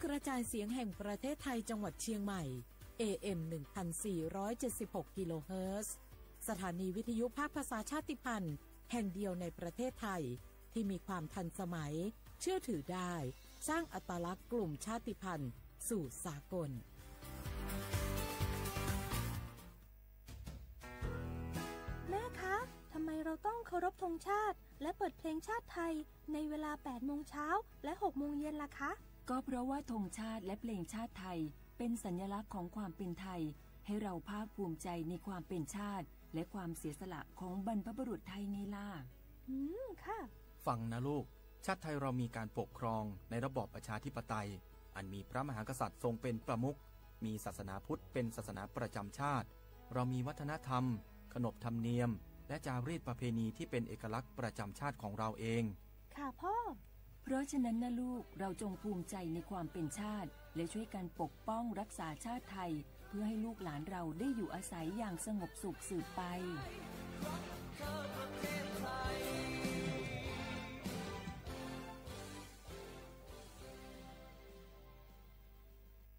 กระจายเสียงแห่งประเทศไทยจังหวัดเชียงใหม่ เอ เอ็ม หนึ่งพันสี่ร้อยเจ็ดสิบหก กิโลเฮิรตซ์ สถานีวิทยุภาคภาษาชาติพันธุ์แห่งเดียวในประเทศไทย ที่มีความทันสมัย เชื่อถือได้ สร้างอัตลักษณ์กลุ่มชาติพันธุ์สู่สากล แม่คะ ทำไมเราต้องเคารพธงชาติ และเปิดเพลงชาติไทย ในเวลา แปดโมงเช้า และ หกโมงเย็นล่ะคะ ก็เพราะว่าธงชาติและเพลงชาติไทย เป็นสัญลักษณ์ของความเป็นไทย ให้เราภาคภูมิใจในความเป็นชาติ และความเสียสละของบรรพบุรุษไทยไงล่ะ อืม ค่ะ ฟังนะลูก ชาติไทยเรามีการปกครองในระบอบประชาธิปไตย อันมีพระมหากษัตริย์ทรงเป็นประมุข มีศาสนาพุทธเป็นศาสนาประจำชาติ เรามีวัฒนธรรม ขนบธรรมเนียม และจารีตประเพณีที่เป็นเอกลักษณ์ประจำชาติของเราเอง ค่ะพ่อ เพราะฉะนั้นนะลูก เราจงภูมิใจในความเป็นชาติ และช่วยกันปกป้องรักษาชาติไทย เพื่อให้ลูกหลานเราได้อยู่อาศัยอย่างสงบสุขสืบไป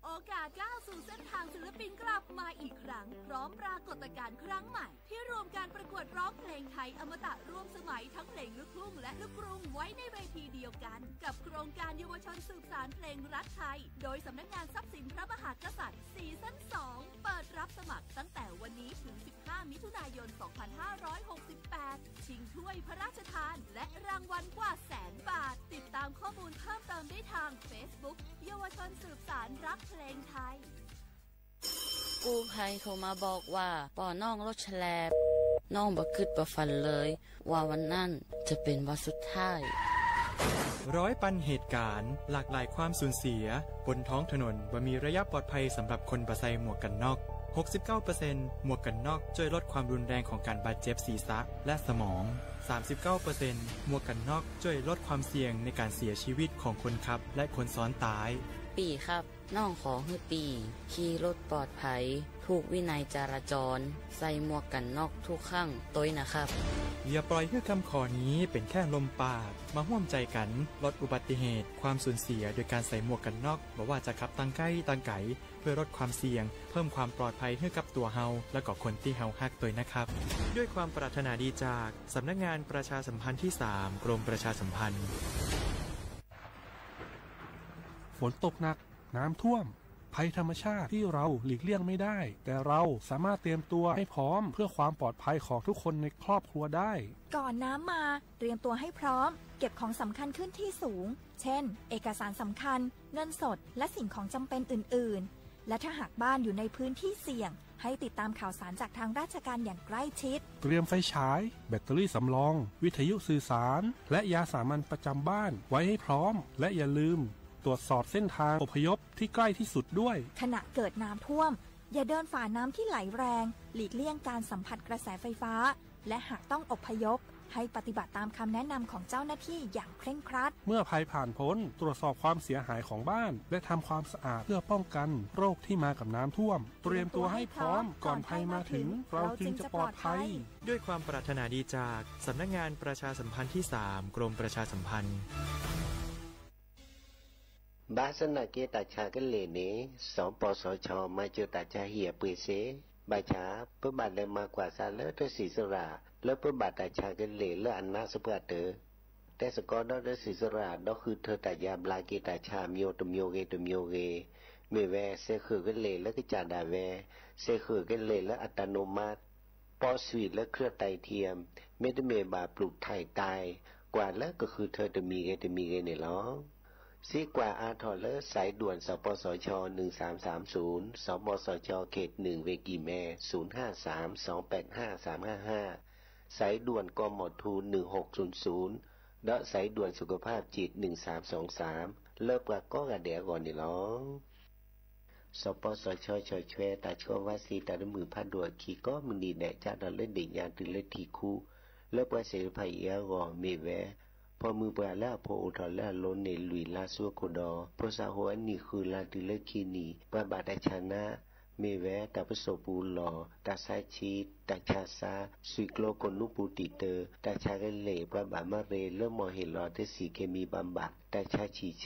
โอกาสก้าวสู่เส้นทางศิลปินกลับมาอีกครั้ง พร้อมปรากฏการณ์ครั้งใหม่ ที่รวมการประกวดร้องเพลงไทยอมตะร่วมสมัยทั้งเพลงลูกทุ่งและลูกกรุงไว้ในเวทีเดียวกัน กับโครงการเยาวชนสืบสานเพลงรักไทย โดยสำนักงานทรัพย์สินพระมหากษัตริย์ ซีซั่นสอง เปิดรับสมัครตั้งแต่วันนี้ถึง สิบห้า มิถุนายน สองพันห้าร้อยหกสิบแปด ชิงถ้วยพระราชทาน และรางวัลกว่าแสนบาท ติดตามข้อมูลเพิ่มเติมได้ทาง Facebook เยาวชนสืบสานรักเพลงไทย กู้ภัยโทรมาบอกว่าป้อน้องรถแฉลบ น้องบ่คิดบ่ฝันเลย ว่าวันนั้นจะเป็นวันสุดท้าย ร้อยปันเหตุการณ์ หลากหลายความสูญเสีย บนท้องถนนบ่มีระยะปลอดภัยสำหรับคนบ่ใส่หมวกกันน็อก หกสิบเก้าเปอร์เซ็นต์ หมวกกันน็อกช่วยลดความรุนแรงของการบาดเจ็บศีรษะและสมอง สามสิบเก้าเปอร์เซ็นต์ หมวกกันน็อกช่วยลดความเสี่ยงในการเสียชีวิตของคนขับและคนซ้อนท้าย ปี่ครับ น้องขอหื้อปี่ ขี่รถปลอดภัย ผูกวินัยจราจร ใส่หมวกกันน็อกทุกครั้งตวยนะครับ อย่าปล่อยให้คำขอนี้เป็นแค่ลมปาก มาร่วมใจกันลดอุบัติเหตุ ความสูญเสียโดยการใส่หมวกกันน็อก บ่ว่าจะขับตังใกล้ตังไก๋ เพื่อลดความเสี่ยง เพิ่มความปลอดภัยให้กับตัวเฮา และก็คนที่เฮาฮักตวยนะครับ ด้วยความปรารถนาดีจากสำนักงานประชาสัมพันธ์ที่สาม กรมประชาสัมพันธ์ ฝนตกหนัก น้ำท่วม ภัยธรรมชาติที่เราหลีกเลี่ยงไม่ได้ แต่เราสามารถเตรียมตัวให้พร้อมเพื่อความปลอดภัยของทุกคนในครอบครัวได้ ก่อนน้ำมา เตรียมตัวให้พร้อม เก็บของสำคัญขึ้นที่สูง เช่น เอกสารสำคัญ เงินสด และสิ่งของจำเป็นอื่นๆ และถ้าหากบ้านอยู่ในพื้นที่เสี่ยง ให้ติดตามข่าวสารจากทางราชการอย่างใกล้ชิด เตรียมไฟฉาย แบตเตอรี่สำรอง วิทยุสื่อสาร และยาสามัญประจำบ้านไว้ให้พร้อม และอย่าลืม ตรวจสอบเส้นทางอพยพที่ใกล้ที่สุดด้วย ขณะเกิดน้ำท่วม อย่าเดินฝ่าน้ำที่ไหลแรง หลีกเลี่ยงการสัมผัสกระแสไฟฟ้า และหากต้องอพยพ ให้ปฏิบัติตามคำแนะนำของเจ้าหน้าที่อย่างเคร่งครัด เมื่อภัยผ่านพ้น ตรวจสอบความเสียหายของบ้าน และทำความสะอาดเพื่อป้องกันโรคที่มากับน้ำท่วม เตรียมตัวให้พร้อม ก่อนภัยมาถึง เราจึงจะปลอดภัย ด้วยความปรารถนาดีจากสำนักงานประชาสัมพันธ์ที่สาม กรมประชาสัมพันธ์ ဘၣ်ဆၣ်သနာ်က့ တၢ်ဆါကလဲာ်န့ၣ် စီၤပီစီၤဆီ မၤစၢၤတၢ်ဆါဟံၣ်အပှ့ၤစ့ၢ်, ဘၣ်ဆၣ် ပဘၣ်လဲၤမၤကွၢ်စးလၢတၢ်စံးစရၣ် လၢပဘၣ်တၢ်ဆါကလဲာ်လၢအနါစပှၢ်တၢၢ်, တဲစ့ၢ်ကီးဒီးတၢ်စံးစရၣ် ဒီးဃုထၢတၢ်ယါဘျါက့ၤတၢ်ဆါမျိုးတမျိုးဂ့ၤတမျိုးဂ့ၤ, မ့ၢ်ဝဲ စဲးဃုာ်ကလဲာ်လၢကစၢ်ဒၣ်ဝဲ, စဲးဃုာ်ကလဲာ်လၢအတၢ်နိးမး ပီးဆွံၣ်လၢ เครื่องไตเทียม မ့တမ့ၢ်ဘၣ် ပျူၢ်ထၢၣ်တၢ် ကွၢ်လၢကဃုထၢတမံၤဂ့ၤတမံၤဂ့ၤန့ၣ်လီၤ. စံးကွၢ်အါထီၣ်လၢ สายด่วน สปสช หนึ่งสามสามศูนย์, สปสช เขตหนึ่ง เวกีแม ศูนย์ห้าสาม สองแปดห้า สามห้าห้า, สายด่วน กมธ หนึ่งหกศูนย์ศูนย์ ဒီး สายด่วนสุขภาพจิต หนึ่งสามสองสาม လၢပှၤကိးဂၤဒဲးအဂီၢ်န့ၣ်လီၤ. စီၤပီစီၤဆီ ဆီၣ်ထွဲတၢ်ဆှၢဝါစ့တၢ်တမုာ်ဖးဒိၣ်အခံ ကိးမုၢ်နံၤဒဲး စးထီၣ်လၢဒ့ၣ်ညါတုၤလၢထံၣ်ခူ လၢပှၤသ့ၣ်တဖၣ်အံၤအဂီၢ်မ့ၢ်ဝဲ ဖီမုၢ်ပှၢ်လၢအဖိအိၣ်ထီၣ်လၢအလိၤန့ၣ် လွံၢ်လါဆူအခိၣ်ဒီး ဖိသၣ်ဟိၣ်အနံၣ်ဃုလါတုၤလၢခံနံၣ် ပှၤဘၣ်တၢ်ဆါနါ မ့ၢ်ဝဲတၢ်ပစိာ်ပူၤလီၢ်, တၢ်ဆါဆံ, တၢ်ဆါဆါ, စွံၣ်ကျိကိၣ်နူပူၤတံာ်တၢ, တၢ်ဆါကလ့ၢ်, ပှၤဘၣ်မၤရ့လိမီၢ်ဟ့ၣ်လီၤတဆံးက့မံၤဘၣ်ဘၣ်, တၢ်ဆါဆံၣ်ဆၢ,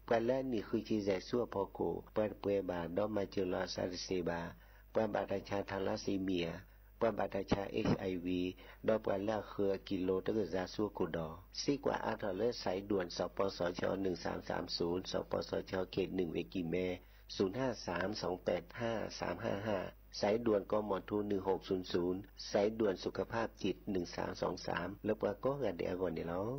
ပှၤလၢအနံၣ်ဃုဆံယဲၢ်ဆူအဖီခိၣ်, ပှၤတပှဲၤဘၣ်ဒီးမၤစၢၤလီၤအသးတသ့ဘၣ်, ပှၤဘၣ်တၢ်ဆါ thalassemia, ပှၤဘၣ်တၢ်ဆါ HIV, ဒီးပှၤလၢအဃၢၤအကံၢ်လိတကစၢ်ဆူအခိၣ်ဒီး, စံးကွၢ်အါထီၣ်လၢ စးဒိၣ် စပစၢ နုၢ်သၢမ်သၢမ်သုး, စပစၢ ခ့ၣ်နုၢ် ဝ့ၢ်ကံၢ်မဲ, သုးနၢ်သၢမ် သွင်ပၢၢ်သၢ သၢမ်ၢ်သၢမ်, စးဒိၣ် ကီမီၣ်ထူ နုၢ်ဟူးသုၢ်သုၢ်, စးဒိၣ် သုးခဖးပံၣ်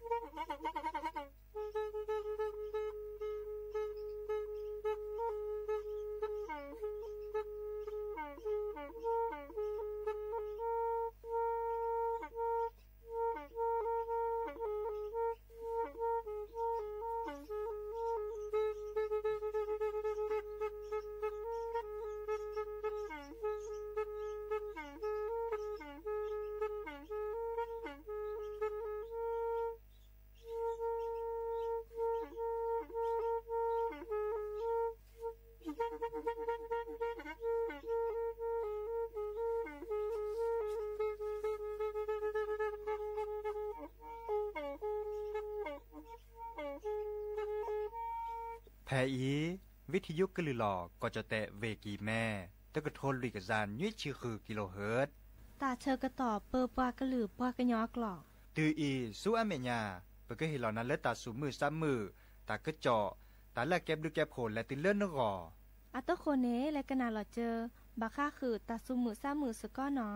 နုၢ်သၢမ်သွင်သၢမ် လၢပှၤကိးဂၤဒဲးအဂီၢ်န့ၣ်လီၤ. ဖဲအံၤ ဝံထံယိကလုၢ်လီၤ ကီၢ်ကၠီၣ်တဲၣ် ဝ့ၢ်ကံၢ်မဲ, တကထိလွံၢ်ကယၤနွံဆံဃု kilohertz, တၢ်ဆၢကတီၢ်ပၢပှၤကလုာ်ပှၤကညီအကျိာ်, တုၤအံၤဆူအမဲာ်ညါ ပကဟ့ၣ်လီၤနၤလၢတၢ်သူၣ်မုာ်သးမုာ်, တၢ်ကစီၣ်, တၢ်လၢအကဲဘျုးကဲဖှိၣ်လဲၤတုၤလၢနဂီၢ်. အတဃိန့ၣ် လဲၤကနၣ်လီၤစၢၤ ဘၣ်ဃးဃုာ်တၢ်သူၣ်မုာ်သးမုာ်စ့ၢ်ကီးနီၤ.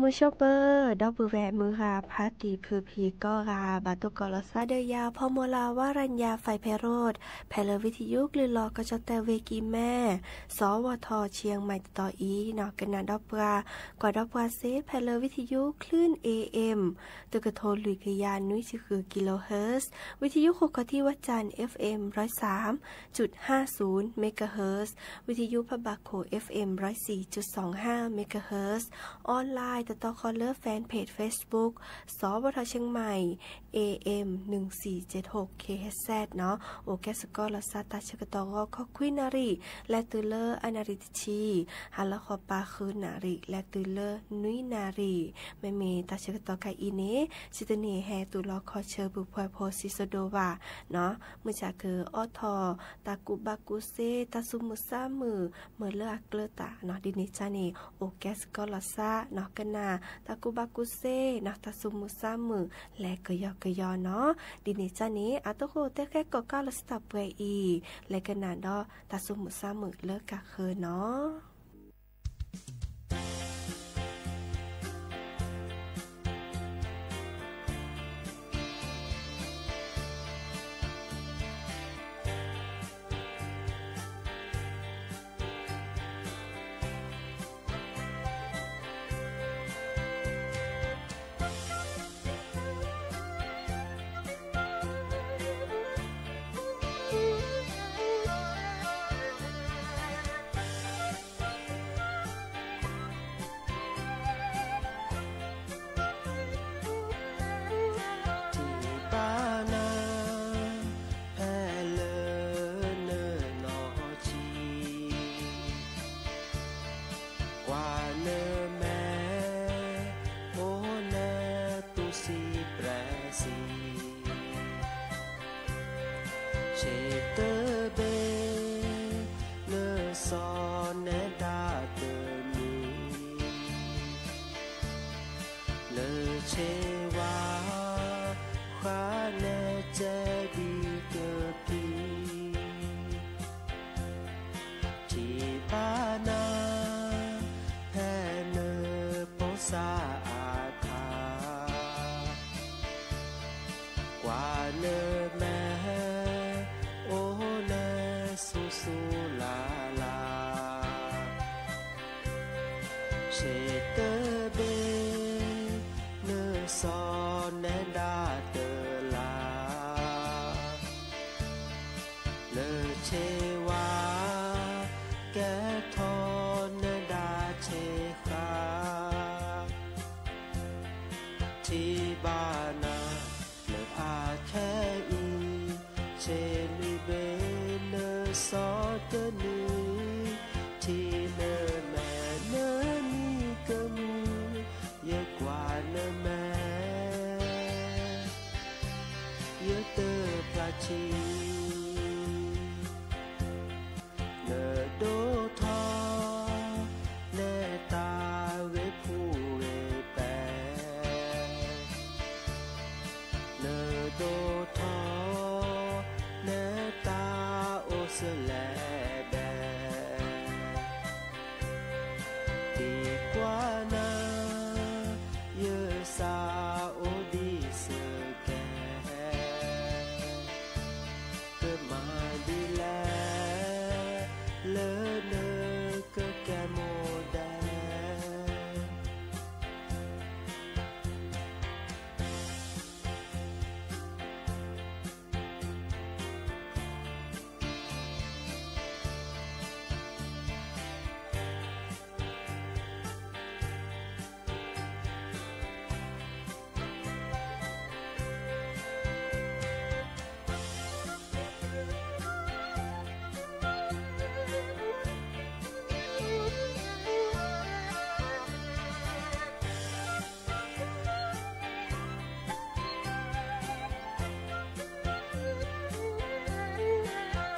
မုၢ်ဆ့ၣ်ပၢၢ် ဒီပုၢ်ဝဲၢ်မုၢ်ဂၤ ဖါတံၢ်ဖုဖံကိးဂၤ ဘၣ်တိၢ်ကီးလီၤသးဒီးယၤ ဖီမိၢ်လၢ်ဝါရညါ ဖဲဖဲရိၣ် ဖဲလၢဝံထယုကလုၢ်လီၤ ကီၢ်ကၠီၣ်တဲၣ်ဝ့ၢ်ကံၢ်မဲ စီၤဝီၤထီၣ် ဆံယဲၢ်မံးတတီၤအံၤ ကနၣ်ဒီးပှၤ ကွၢ်ဒီးပှၤစ့ ဖဲလၢဝံထယု คลื่น เอเอ็ม တကထိလွံၢ်ကယၤနွံဆံဃု kilohertz ဝံထယုဃိာ်ခီၣ်ထံးဝၣ်စၣ် เอฟเอ็ม ร้อยสามจุดห้าศูนย์ megahertz ဝံထယုဖးဘၣ်ခိၣ် เอฟเอ็ม ร้อยสี่จุดสองห้า megahertz online တတီခီလၢ fanpage Facebook စီၤဝီၤထီၣ် เชียงใหม่ เอเอ็ม หนึ่งสี่เจ็ดหก เคเอชเอส နီၤ အိၣ်ကဲစ့ၢ်ကီးလီၤသးတၢ်ဆၢကတီၢ်ဂီၤ ခီခွံနၣ်ရံၣ် လဲၤတုၤလၢအနၣ်ရံၣ်တဆံ, ဟါလီၤဃီၤပၤဃုနၣ်ရံၣ် လဲၤတုၤလၢနွံနၣ်ရံၣ်, မ့မ့ၢ်တၢ်ဆၢကတီၢ်ခဲအံၤန့ၣ် ဆံတနံၤဟဲတုၤလီၤခီဆၢပူၤဖှဲဖိစံးစိဒိၣ်ဘၣ်နီၤ, မုၢ်ဆါကအိးထီၣ် တၢ်ကူၣ်ဘၣ်ကူၣ်စ့ တၢ်သူၣ်မုာ်သးမုာ် မ့ၢ်လၢအကျၢၤတၢ်နီၤ, ဒ်န့ၣ်ကန့ၣ် အိၣ်ကဲစ့ၢ်ကီးလီၤသးနီၤ, ကနၣ်တၢ်ကူၣ်ဘၣ်ကူၣ်စ့နီၤ, တၢ်သူၣ်မုာ်သးမုာ် လဲၤကယီကယီနီၤ, ဒ်န့ၣ်ကန့ၣ် အတၢ်ဃိတဲဃဲကီၢ်ကးလီၤစတၢ်ပှဲၤအံၤ လဲၤကနၣ်ဒီးတၢ်သူၣ်မုာ်သးမုာ်လၢကဃၢၤနီၤ. ထံၣ်ဘၣ်နၤ ဖဲလၢနနီၢ်ဆံး ကွၢ်နမဲာ် အိၣ်နသူၣ်ဆံးပြဲးဆံး ဆ့တဘ့ၣ် နစီၤနဲဒၣ်တနံၤ လၢဆ့ဝါ ဃါနဲကဲဒံကပံၤ ထံၣ်ဘၣ်နၤ ဖဲနဖိစါအထါ ကွၢ်နမဲာ် အိၣ်နဆူၣ်ဆူၣ်လၢ်လၢ် ဆ့တဘ့ၣ် နစီၤနဲဒၣ်တလါ လၢဆ့ဝါ ကဲထီၣ်နဒၣ်ဆ့ဃါ ထံၣ်ဘၣ်နၤ လၢအခဲအံၤ ဆ့လွံၢ်ဘ့ၣ်နစီၤတနံၤ ထံၣ်နမဲာ်နမံၤကမုာ် ယကွၢ်နမဲာ် ယတဖျါဆံး နဒိၣ်ထီၣ် နဲတၢ်ဂ့ၤဖူဂ့ၤပဲ နဒိၣ်ထီၣ် နဲတၢ်အိၣ်စလဲၤဘဲ ဒ်ကွၢ်နၤ ယစးအိၣ်ဒံးစကဲး ကမၤဒ်လဲၣ် လၢနကကဲမိၣ်ဒဲး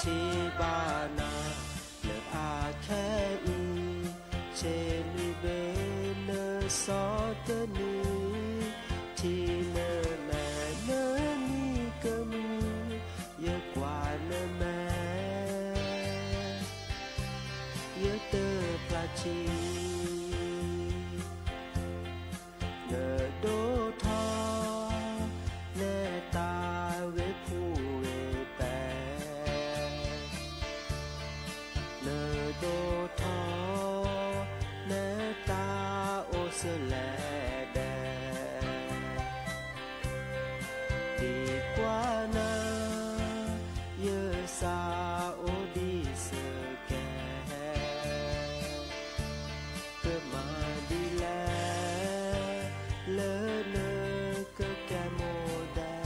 ထံၣ်ဘၣ်နၤ လၢအခဲအံၤ ဆ့လွံၢ်ဘ့ၣ်နစီၤတနံၤ ထံၣ်နမဲာ်နမံၤကမုာ် ယကွၢ်နမဲာ် ယတဖျါဆံး ဒိၣ်ထီၣ် နတၢ်အိၣ်ဆၢလဲၣ်ဒဲး, ဒ်ကွၢ်နၤ ယသးအိၣ်ဒံးစ့ၢ်ကီး, ကမၤဒ်လဲၣ် လၢနကကဲမိၣ်ဒဲး.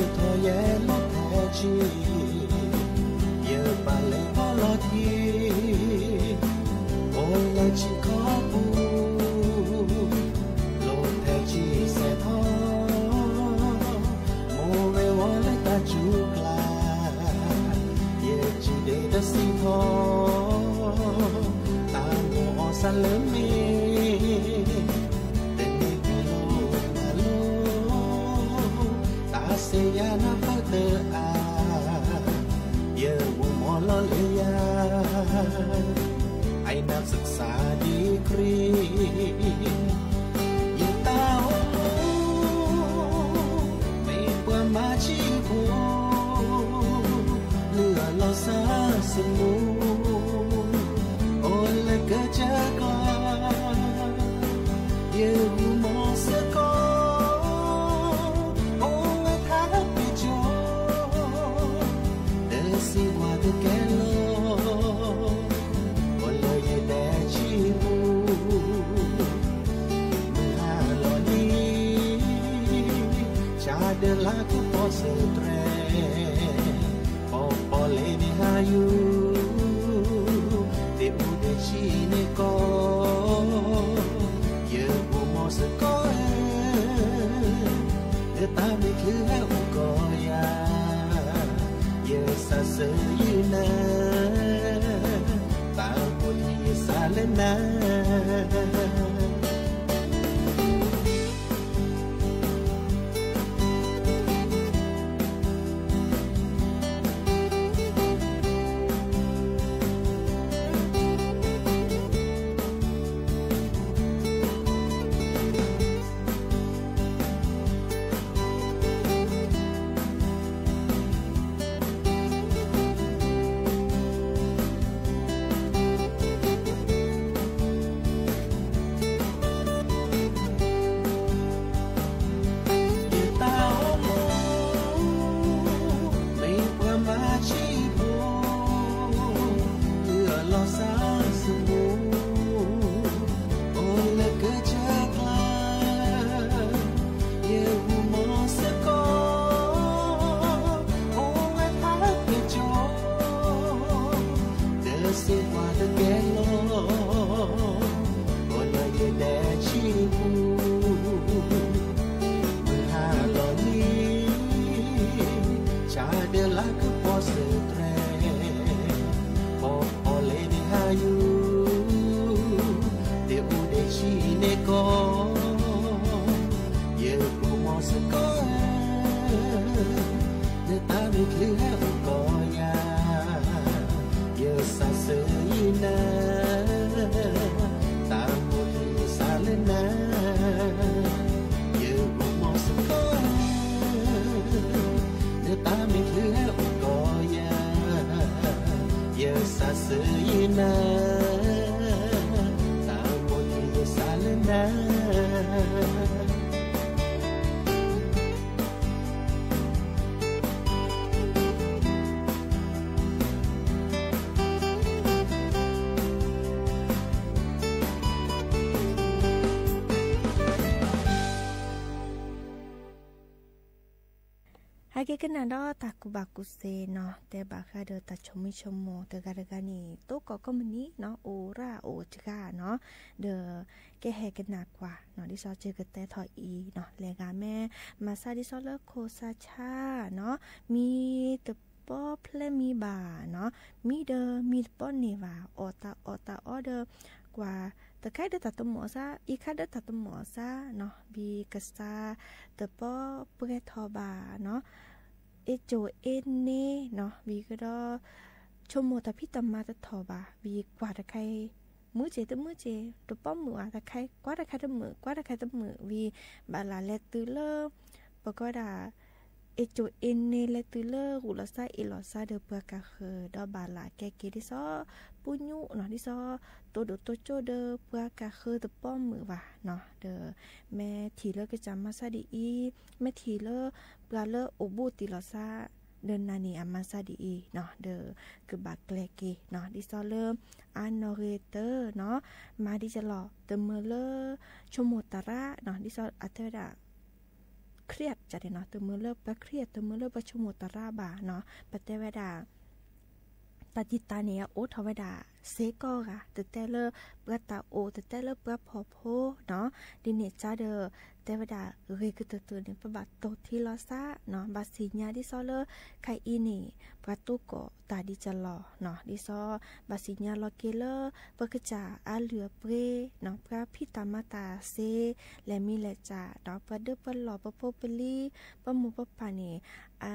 ခီၣ်ဆူလီၤလံ, လဲၤထီၣ်ယဲလီၤဖဲကံ, ယပာ်လၢပီလီၤခံ, အိၣ်လၢဆံခီပူၤ, လီၤဖဲကံစဲးထီၣ်, မိၢ်ဝဲဝီလၢတၢ်စူၤကျါ, ယစံးဒ့တစံးထီၣ်, တၢ်မိၣ်အီၣ်စၢ်လၢမ့ၢ်, တန့ၢ်ပူၤလီၤတၢ်လီၤ, တၢ်စဲယၤနၢ်ပၢၢ်တအါ, ယအိၣ်မီလီၤလၢယၤ, အံၤနၢ်စၢ်ဒံခရံာ်, ယတၢ်အိၣ်မူ မ့ၢ်ပှၤမၤဆံးဖိ, လုၢ်အလီၢ်စၢ်စမူ, အိၣ်လၢကစၢၢ်ကျါ, ယဂုာ်မီၤစ့ၢ်ကီး, အိၣ်ဝဲထါပ့ၤကၠီ, တစံးဝါတကဲလီၤ, အိၣ်လၢယဒဲကံပူၤ, မုၢ်ဟါလီၤလံ, ဆါဒၢလၢကပီၤစၢၤတြဲၤ, ပီၤပီၤလဲၣ်န့ၣ်ဟါယူၤ, ဒ့ၣ်အူဒ့ၣ်ဆံးန့ၣ်ကီး, ယဂုာ်မီၤစ့ၢ်ကီးဧၢ, လၢတၢ်မ့ၢ်ချုးဟဲအိၣ်ကီးယၤ, ယစၢ်စၢ်ယုၢ်နၤ, တၢ်အိၣ်ယစၢ်လၢနၤ. ယတၢ်အိၣ်မူ မ့ၢ်ပှၤမၤဆံးဖိ, လုၢ်အလီၢ်စၢ်စမူ, အိၣ်လၢကစၢၢ်ကျါ, ယဂုာ်မီၤစ့ၢ်ကီး, အိၣ်ဝဲထါပ့ၤကၠီ, တစံးပှၤတကဲလီၤ, အိၣ်လၢယဒဲကံပူၤ, မုၢ်ဟါလီၤလံ, ဆါဒၢလၢကပီၤစၢၤတြဲၤ, ပီၤပီၤလဲၣ်န့ၣ်ဟါယူၤ, ဒ့ၣ်အူဒ့ၣ်ဆံးန့ၣ်ကီး, ယဂုာ်မီၤစ့ၢ်ကီးဧၢ, လၢတၢ်မ့ၢ်ချုးဟဲအိၣ်ကီးယၤ, ယစၢ်စၢ်ယုၢ်နၤ, တၢ်အိၣ်ယစၢ်လၢနၤ, ယဂုာ်မီၤစ့ၢ်ကီးဧၢ, အက့ၤကနၣ်ဒီးတၢ်ကူၣ်ဘၣ်ကူၣ်သ့နီၤ, တဲဘၣ်ဃးဒီးတၢ်ဆိမိၣ်ဆိကမိၣ်တဂၤတဂၤန့ၣ် တိၢ်ကီၢ်ကိးမုၢ်နံၤနီၤ အိၣ်ရၣ်အိၣ်စှၤနီၤ, ဒီးကဟဲကနၣ်ကွၢ်နီၤ, ဒ်သိးကကတဲထီၣ်အံၤနီၤ, လဲၤဂၤမ့ၢ်မၤစၢ်ဒ်သိးလၢခိၣ်စးဆါနီၤ, မံတပီဖျဲမံဘၣ်နီၤ, မံဒီးမံတပီန့ၢ်ဘၣ်, အီၣ်တၢ်အီၣ်တၢ်အီဒီး ကွၢ်တခါဒီးတၢ်တမီၣ်စါ, အံၤခါဒီးတၢ်တမီၣ်စါနီၤ, ဝံၤကစၢ်တပီပှဲၤထီၣ်ဘၣ်နီၤ, အ့ၣ်ကၠိအ့န့နီၤ, ဝံၤကဒီး ဆိကမိၣ်တၢ်ဖံးတၢ်မၤတထီၣ်ဘၣ်, ဝံၤကွၢ်တခါအံၤ မုာ်က့ၤတမုာ်က့ၤ တပီမုာ်ဘၣ်, တခါကွၢ်တခါတမုာ်, ကွၢ်တခါတမုာ်, ဝံၤဘၣ်လၢလဲၤတုၤလၢ ပကီဒၣ် အ့ၣ်ကၠိအ့န့လဲၤတုၤလၢဂုာ်လီၤစါအ့ၣ်လီၤစါဒီးပှၤကၤဃၢၤ ဒီးဘၣ်လၢကဲက့ၤဒ်သိး ပူညူနီၤ, ဒ်သိး တိၢ်ဒိၣ်တိၢ်ကၠိၣ်ဒီးပှၤကၤဃၢၤတပီမုာ်ဘၣ်နီၤ, ဒီး မ့ၢ်ထံၣ်လၢကစၢ်မၤစၢ်ဒ်အံၤ, မ့ၢ်ထံၣ်လၢပှၤလၢအိၣ်ဘူးတံၢ်လီၤစါ ဒီးနၤန့ၣ်အမၤစၢ်ဒ်အံၤနီၤ, ဒီးကဘၣ်ကျဲက့ၤနီၤ, ဒ်သိးလၢ အါနီၣ်ဂ့ၤတၢနီၤ, မၤဒ်ကလီၤ တမုာ်လၢ ဆိကမိၣ်တၢ်ရၣ်နီၤ, ဒ်သိးအတဲဝဲဒၣ် ခရံာ်ကန့ၣ်နီၤ, တမုာ်လၢပှၤခရံာ် တမုာ်လၢပှၤဆိကမိၣ်တၢ်ရၣ်ဘၣ်နီၤ, ပတဲဝဲဒၣ် တၢ်တံာ်တာ်န့ၣ် အအိၣ်ထီၣ်ဝဲဒၣ် စ့ကိးဂၤ, တတဲလၢပှၤတၢ်အိၣ် တတဲလၢပှၤဖှီၣ်ဖိနီၤ, ဒ်န့ၣ်ကဒီး တဲဝဲဒၣ် ဂ့ၤကတၢၢ်တၢၢ်န့ၣ် ပဘၣ်တိၢ်ထံလီၤစါနီၤ, ဘၣ်သ့ၣ်ညါဒ်သိးလၢ ခဲအံၤန့ၣ် ပှၤတိၢ်ကီၢ်တၢ်ဒ်ကလီၤနီၤ, ဒ်သိး ဘၣ်သ့ၣ်ညါလီၤက့ၤလၢ ပကစၢ်အလုၢ်အပှ့ၤနီၤ, ပှၤဖံးတၢ်မၤတၢ်စ့ လဲၤမံလဲၤစၢ်နီၤ, ပှၤဒၢပှၤလီၢ် ပဖိပလံၤ ပမိၢ်ပပၢ်န့ၣ် အ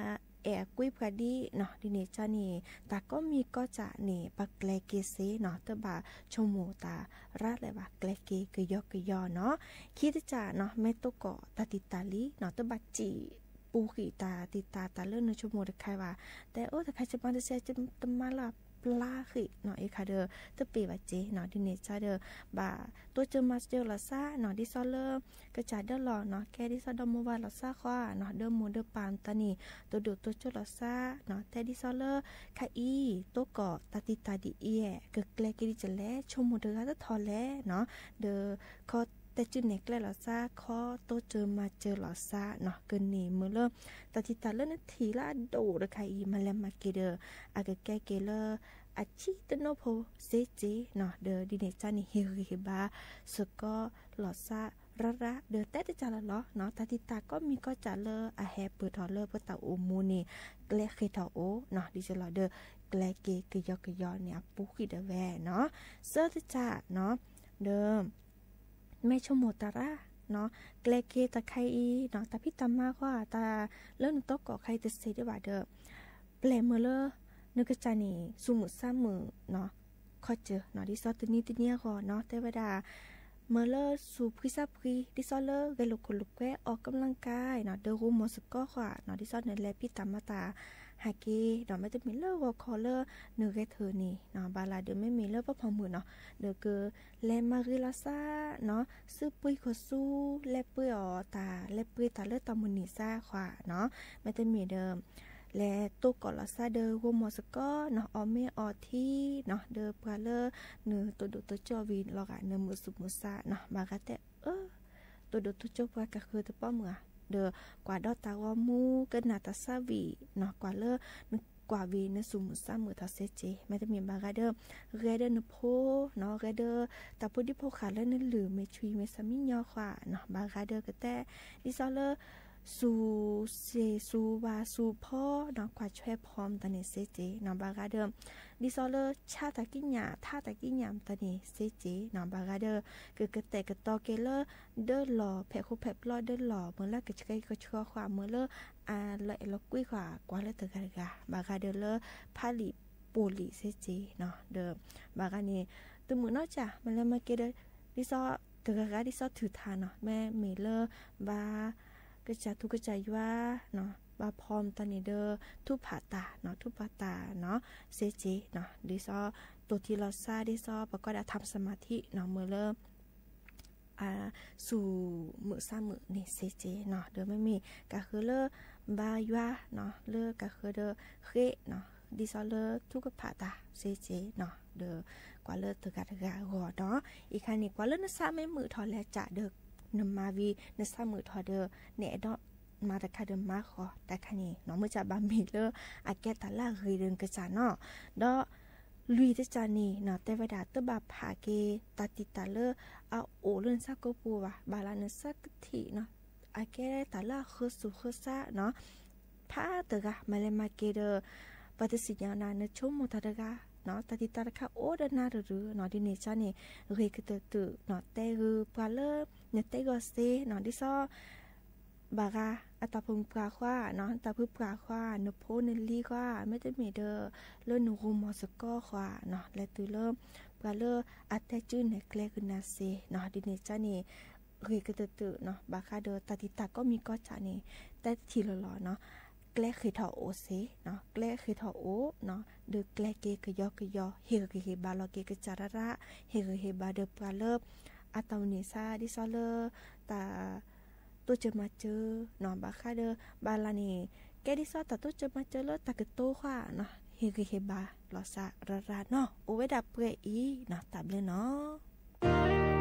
အဲၣ်အကွံပှၤဒ်နီၤ, ဒ်န့ၣ်ကန့ၣ် တၢ်ကိးမံၤကိးစၢ်န့ၣ် ပကျဲက့ၤစ့နီၤ, တဘၣ်ဆိကမိၣ်တၢ်ရၣ်လၢၤဘၣ်, ကျဲက့ၤကယီကယီနီၤ, ခံတစၢ်နီၤ, မ့ၢ်တိၢ်ကီၢ်တၢ်တံာ်တာ်လံနီၤ, တဘၣ်စံးပူၤဃံးတၢ်တံာ်တာ် တၢ်လၢနဆိကမိၣ်တခါဘၣ်, တဲအိၣ်တခါ ယမၤတစဲး ယတမၤလၢအပျၢ်ဃံးနီၤ, အံၤခါဒီး တပ့ၤဘၣ်စ့နီၤ, ဒ်န့ၣ်ကဒီး ဘၣ်တိစၢၤမၤစၢၤလီၤစါနီၤ, ဒ်သိးလၢ ကစၢ်ဒၢလီၢ်နီၤ, ကဲဒ်သိးဒီမိၢ်ဝၤလီၤစါဃီနီၤ, ဒီမိၢ်ဒီပၢ်တၢ်န့ၣ် တိၢ်ဒိၣ်တိၢ်ကၠိၣ်လီၤစါနီၤ, တဲဒ်သိးလၢ ခဲအံၤ တိၢ်ကီၢ်တၢ်တံာ်တာ်ဒ်အံၤ ကကျဲက့ၤဒ်လဲၣ်, ဆိကမိၣ်တဂၤတထီၣ်လဲၣ်နီၤ, ဒီး ခီတဲစုနဲၣ်ကျဲလီၤစါ, ခီတိစၢၤမၤစၢၤလီၤစါနီၤ, ကန့ၢ်မုာ်လၢ တၢ်တံာ်တာ်လၢနထံၣ်လၢအဒိၣ်တခါအံၤ မၤလဲၤမၤက့ၤဒီး အကကဲက့ၤလၢ အဆံတနိဖိစ့စ့နီၤ, ဒီးဒ်န့ၣ်ကန့ၣ် ဟ့ၣ်ဂံၢ်ဟ့ၣ်ဘါစ့ၢ်ကီးလီၤစါရၣ်ရၣ်, ဒီးတဲတစၢ်လီၤလီၤနီၤ, တၢ်တံာ်တာ်ကိးမံၤကိးစၢ်လၢအဟဲပၢၢ်ထီၣ်လၢပတၢ်အိၣ်မူန့ၣ် ကျဲဃ့ၢ်ထီၣ်အိၣ်နီၤ, ဒ်သိးလီၤဒီး ကျဲက့ၤကယီကယီန့ၣ် အပူၤဃံးဒၣ်ဝဲနီၤ, သၢတစၢ်နီၤ, ဒီး မ့ၢ်ဆိကမိၣ်တၢ်ရၣ်နီၤ, ကျဲက့ၤတၢ်ခဲအံၤနီၤ, တၢ်ဖံးတၢ်မၤဃီ တၢ်လၢနတိၢ်ကီၢ်ခဲအံၤတစ့ဒံးဘၣ်ဒီး ပျဲၢ်မုာ်လၢ နကစၢ်န့ၣ် စူးမုာ်ဆါမုာ်နီၤ, ခီစၢၤနီၤ, ဒ်သိးတနံၤတနံၤအဂီၢ်နီၤ, တဲဝဲဒၣ် မုာ်လၢစူးဖှံဆါဖှံ ဒ်သိးလၢဂဲၤလိာ်ခိၣ်လိာ်ကွဲ အီၣ်ကမျၢၢ်ကါနီၤ, ဒီးဂိၢ်မီၢ်စ့ၢ်ကီးဃီနီၤ, ဒ်သိးနလဲၤဖံးတၢ်မၤတၢ်ဟးက့ၤနီၤ, မ့တမ့ၢ်လၢဂီၤခီလၢနဂဲၤထၢၣ်န့ၣ်နီၤ, ဘၣ်လၢဒုးမ့မ့ၢ်လၢပဖီၣ်မုၢ်နီၤ, ဒီးက လဲၤမၤဂ့ၤလီၤစါနီၤ, စုပှ့ၤခိၣ်ဆူ လဲၤပှ့ၤအီၣ်တၢ် လဲၤပှ့ၤတၢ်လၢတၢ်မုၢ်နံၤစါဃီနီၤ, မ့တမ့ၢ်ဒီး လဲၤတိၢ်ကီၢ်လီၤစါဒီးဂိၢ်မီၢ်စ့ၢ်ကီးနီၤ, အီၣ်မ့ၤအီထံနီၤ, ဒီးပှၤလၢနတိၢ်ဒိၣ်တိၢ်ကၠိၣ်ဝံၤလီၤဂာ် နမုာ်စူးမုာ်ဆါနီၤ, ဘၣ်ဂၤတဲအၢ တိၢ်ဒိၣ်တိၢ်ကၠိၣ်ပှၤကဃၢၤတပီမုၢ်ဧါ, ဒီးကွၢ်ဒီးတၢ်ဂီၤမူ ကနၣ်တၢ်သးဝံၣ်နီၤ, ကွၢ်လၢ နကွၢ်ဝံၤနစူးမုာ်ဆါမုာ်ထီၣ်စ့စ့, မ့တမ့ၢ်ဘၣ်ဂၤဒီး ဂဲၤဒီးနဖိနီၤ, ဂဲၤဒီးတၢ်ဖိဒံဖိဃာ်လၢနလုၢ်မ့ၢ်ဆံမ့ၢ်ဆါမံညီဃီနီၤ, ဘၣ်ဂၤဒီးကတဲ ဒ်သိးလၢ စူးစ့ၣ်စူးဝါစူးဖီနီၤ, ကွၢ်ဆွဲဖီမတၤန့ၣ်စ့စ့နီၤ, ဘၣ်ဂၤဒီး ဒ်သိးလၢဆါတၢ်ကံးညာ် ထါတၢ်ကံးညာ်မတၤန့ၣ်စ့စ့နီၤ, ဘၣ်ဂၤဒီး ကကတဲာ်ကတီၤက့ၤလၢ ဒၢလီၢ်ဖဲးဃိဖဲးပျီဒၢလီၢ် မုာ်လၢကဆှဲကဆှီဃီ မုာ်လၢ အလီၤအဲၣ်လီၤကွံဃီ ကွၢ်လၢတဂၤတဂၤ, ဘၣ်ဂၤဒီးလၢ ဖးလံာ်ပိာ်လံာ်စ့စ့နီၤ, ဒီး ဘၣ်ဂၤန့ၣ် တမုာ်နီၢ်ကၢ် မ့ၢ်လဲၤမၤက့ၤဒီး ဒ်သိး တဂၤဂၤဒ်သိးထုးထါနီၤ, မ့မ့ၢ်လၢ ဘၣ် ကစၢ်ထူကစၢ်ယွၤနီၤ, ဘၣ်ဖီမတၤန့ၣ်ဒီး ထူးဖးတၢ်နီၤ, ထူးဖးတၢ်နီၤ, စ့စ့နီၤ, ဒ်သိး တိၢ်ထံလီၤစါ ဒ်သိး ပကိးဒၣ် ทำสมาธิနီၤ, မုာ်လၢ အ စူးမုာ်ဆါမုာ်န့ၣ်စ့စ့နီၤ, ဒီးမ့မ့ၢ်ကဃၢၤလၢ ဘါယွၤနီၤ, လၢကဃၢၤဒီးဃ့နီၤ, ဒ်သိးလၢထူကဖးတၢ်စ့စ့နီၤ, ဒီးကွၢ်လၢတဂၤတဂၤအဂီၢ်နီၤ, အံၤခါန့ၣ် ကွၢ်လၢနဆါမ့ၢ်မုာ်ထီၣ်လဲၤကးဒီး နမၤဝံၤ နဆါမုာ်ထီၣ်ဒီး နအဲၣ်ဒိး မၤတခါဒီးမၤဃီၤတခါန့ၣ်နီၤ မုၢ်ဆါဘၣ်မ့ၢ်လၢအကဲတၢ်လၢအဂ့ၤဒီးနကစၢ်နီၤ, ဒီးလွံၢ်တစၢ်န့ၣ်နီၤ တဲဝဲဒၣ်တဘၣ်ဖးက့ၤ တၢ်တံာ်တာ်လၢအအိၣ်လၢနဆၢကိးပူၤဘၣ်, ဘၣ်လၢနဆၢကထံၣ်နီၤ အကဲတၢ်လၢအဃၢၤစိၤဃၢၤဆါနီၤ ဖးတဂၤ မၤလဲၤမၤက့ၤဒီး ပှၤတသ့ၣ်ညါနၤ နဆိကမိၣ်တၢ်တဂၤနီၤ တၢ်တံာ်တာ်တခါအိၣ်ဒီးနၤတရုၤနီၤ ဒ်န့ၣ်အသိးန့ၣ် ဂ့ၤကတၢၢ်တၢၢ်နီၤ တဲဂ့ၤပှၤလၢ နတဲဂီၤစ့နီၤ ဒ်သိး ဘၣ်ဂၤအတၢ်ဖုပှၢ်ဃီနီၤ တၢ်ဖုပှၢ်ဃီ နဖိနလံၤဃီ မ့တမ့ၢ်ဒီး လၢနဂိၢ်မီၢ်စ့ၢ်ကီးဃီနီၤ လဲၤတုၤလၢ ပှၤလၢအတဲစုနဲၣ်ကျဲဂုာ်နၤစ့နီၤ ဒ်န့ၣ်အသိးန့ၣ် ဂ့ၤကတၢၢ်တၢၢ်နီၤ ဘၣ်ဃးဒီးတၢ်တံာ်တာ်ကိးမံၤကိးစ့ၢ်န့ၣ် တဲတထံၣ်လီၤလီၤနီၤ ကျဲဃ့ၢ်ထီၣ်အိၣ်စ့နီၤ ကျဲဃ့ၢ်ထီၣ်အိၣ်နီၤ ဒီးကျဲက့ၤကယီကယီ ဟ့ၣ်ဂံၢ်ဟ့ၣ်ဘါလီၤက့ၤကစၢ်ရၣ်ရၣ် ဟ့ၣ်ဂံၢ်ဟ့ၣ်ဘါဒီးပှၤလၢ အတၢ်အိၣ်န့ၣ်ဆါ ဒ်သိးလၢ တၢ် တိစၢၤမၤစၢၤနီၤ ဘၣ်ဃးဒီး ဘၣ်လၢန့ၣ် ကဲဒ်သိးတၢ်တိစၢၤမၤစၢၤလၢတၢ်ကတိၤဃီနီၤ ဟ့ၣ်ဂံၢ်ဟ့ၣ်ဘါလီၤစ့ၢ်ရၣ်ရၣ်နီၤ အိၣ်ဝဲဒၣ်ပှဲၤအံၤနီၤ တၢ်ဘျုးနီၤ.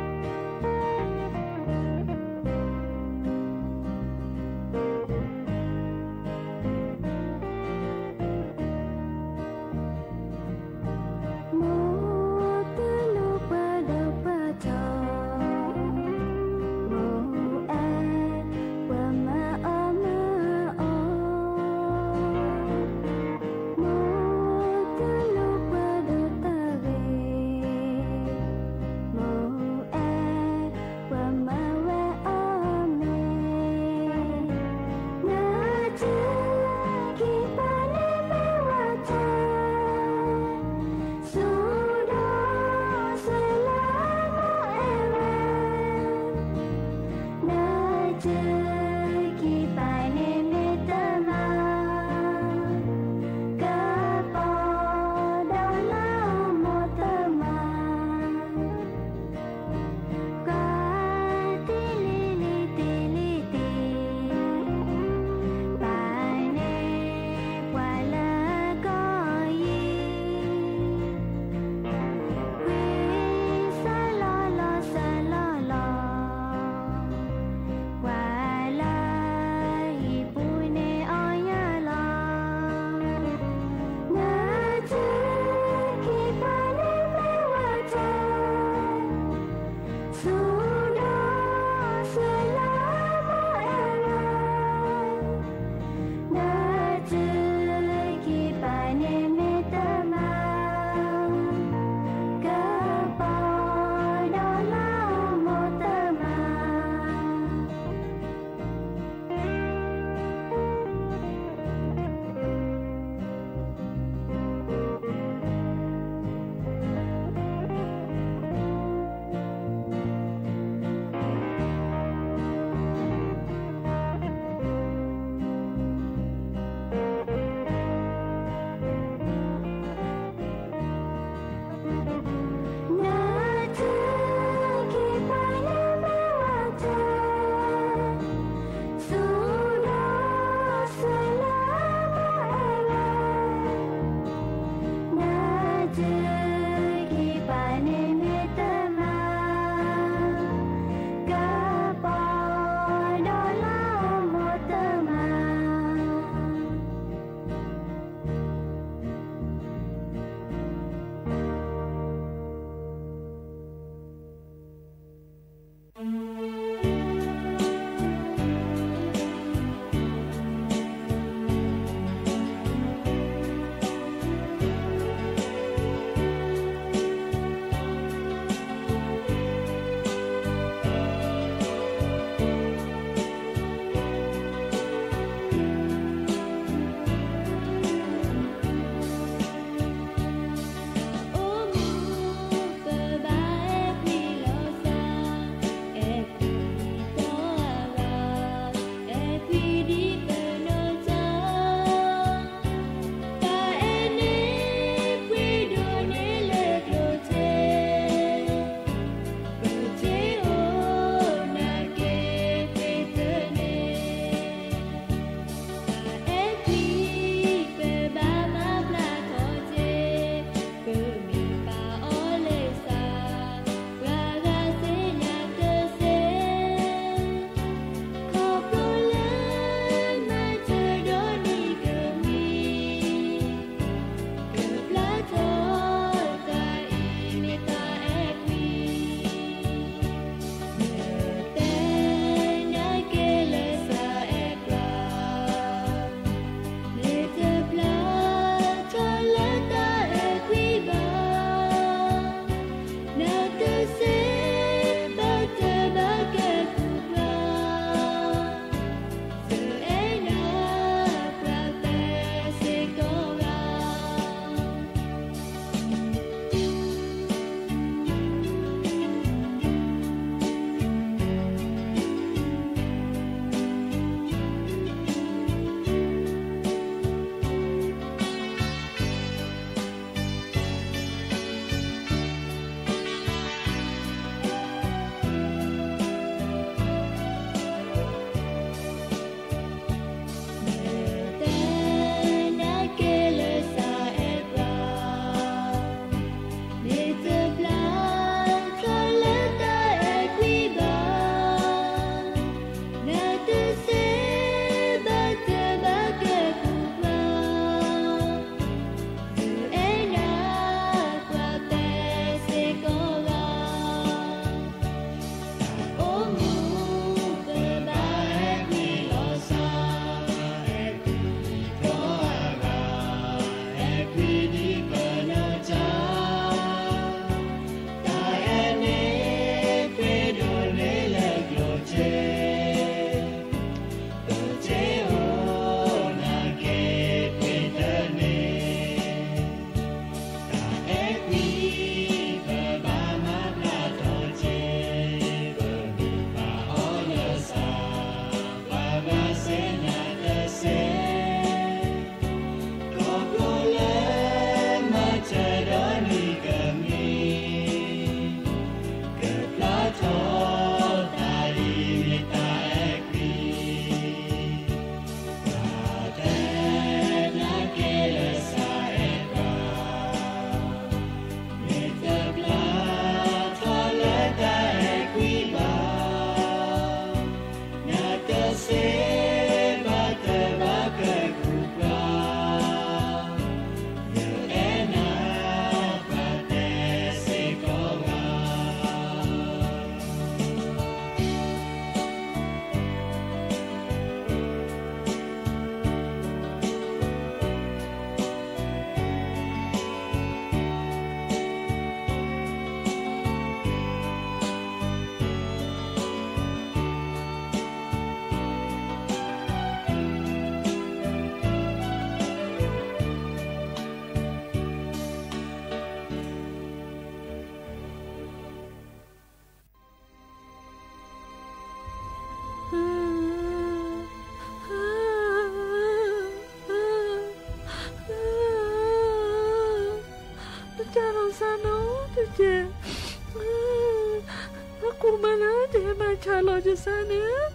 စၢ်န့ၣ်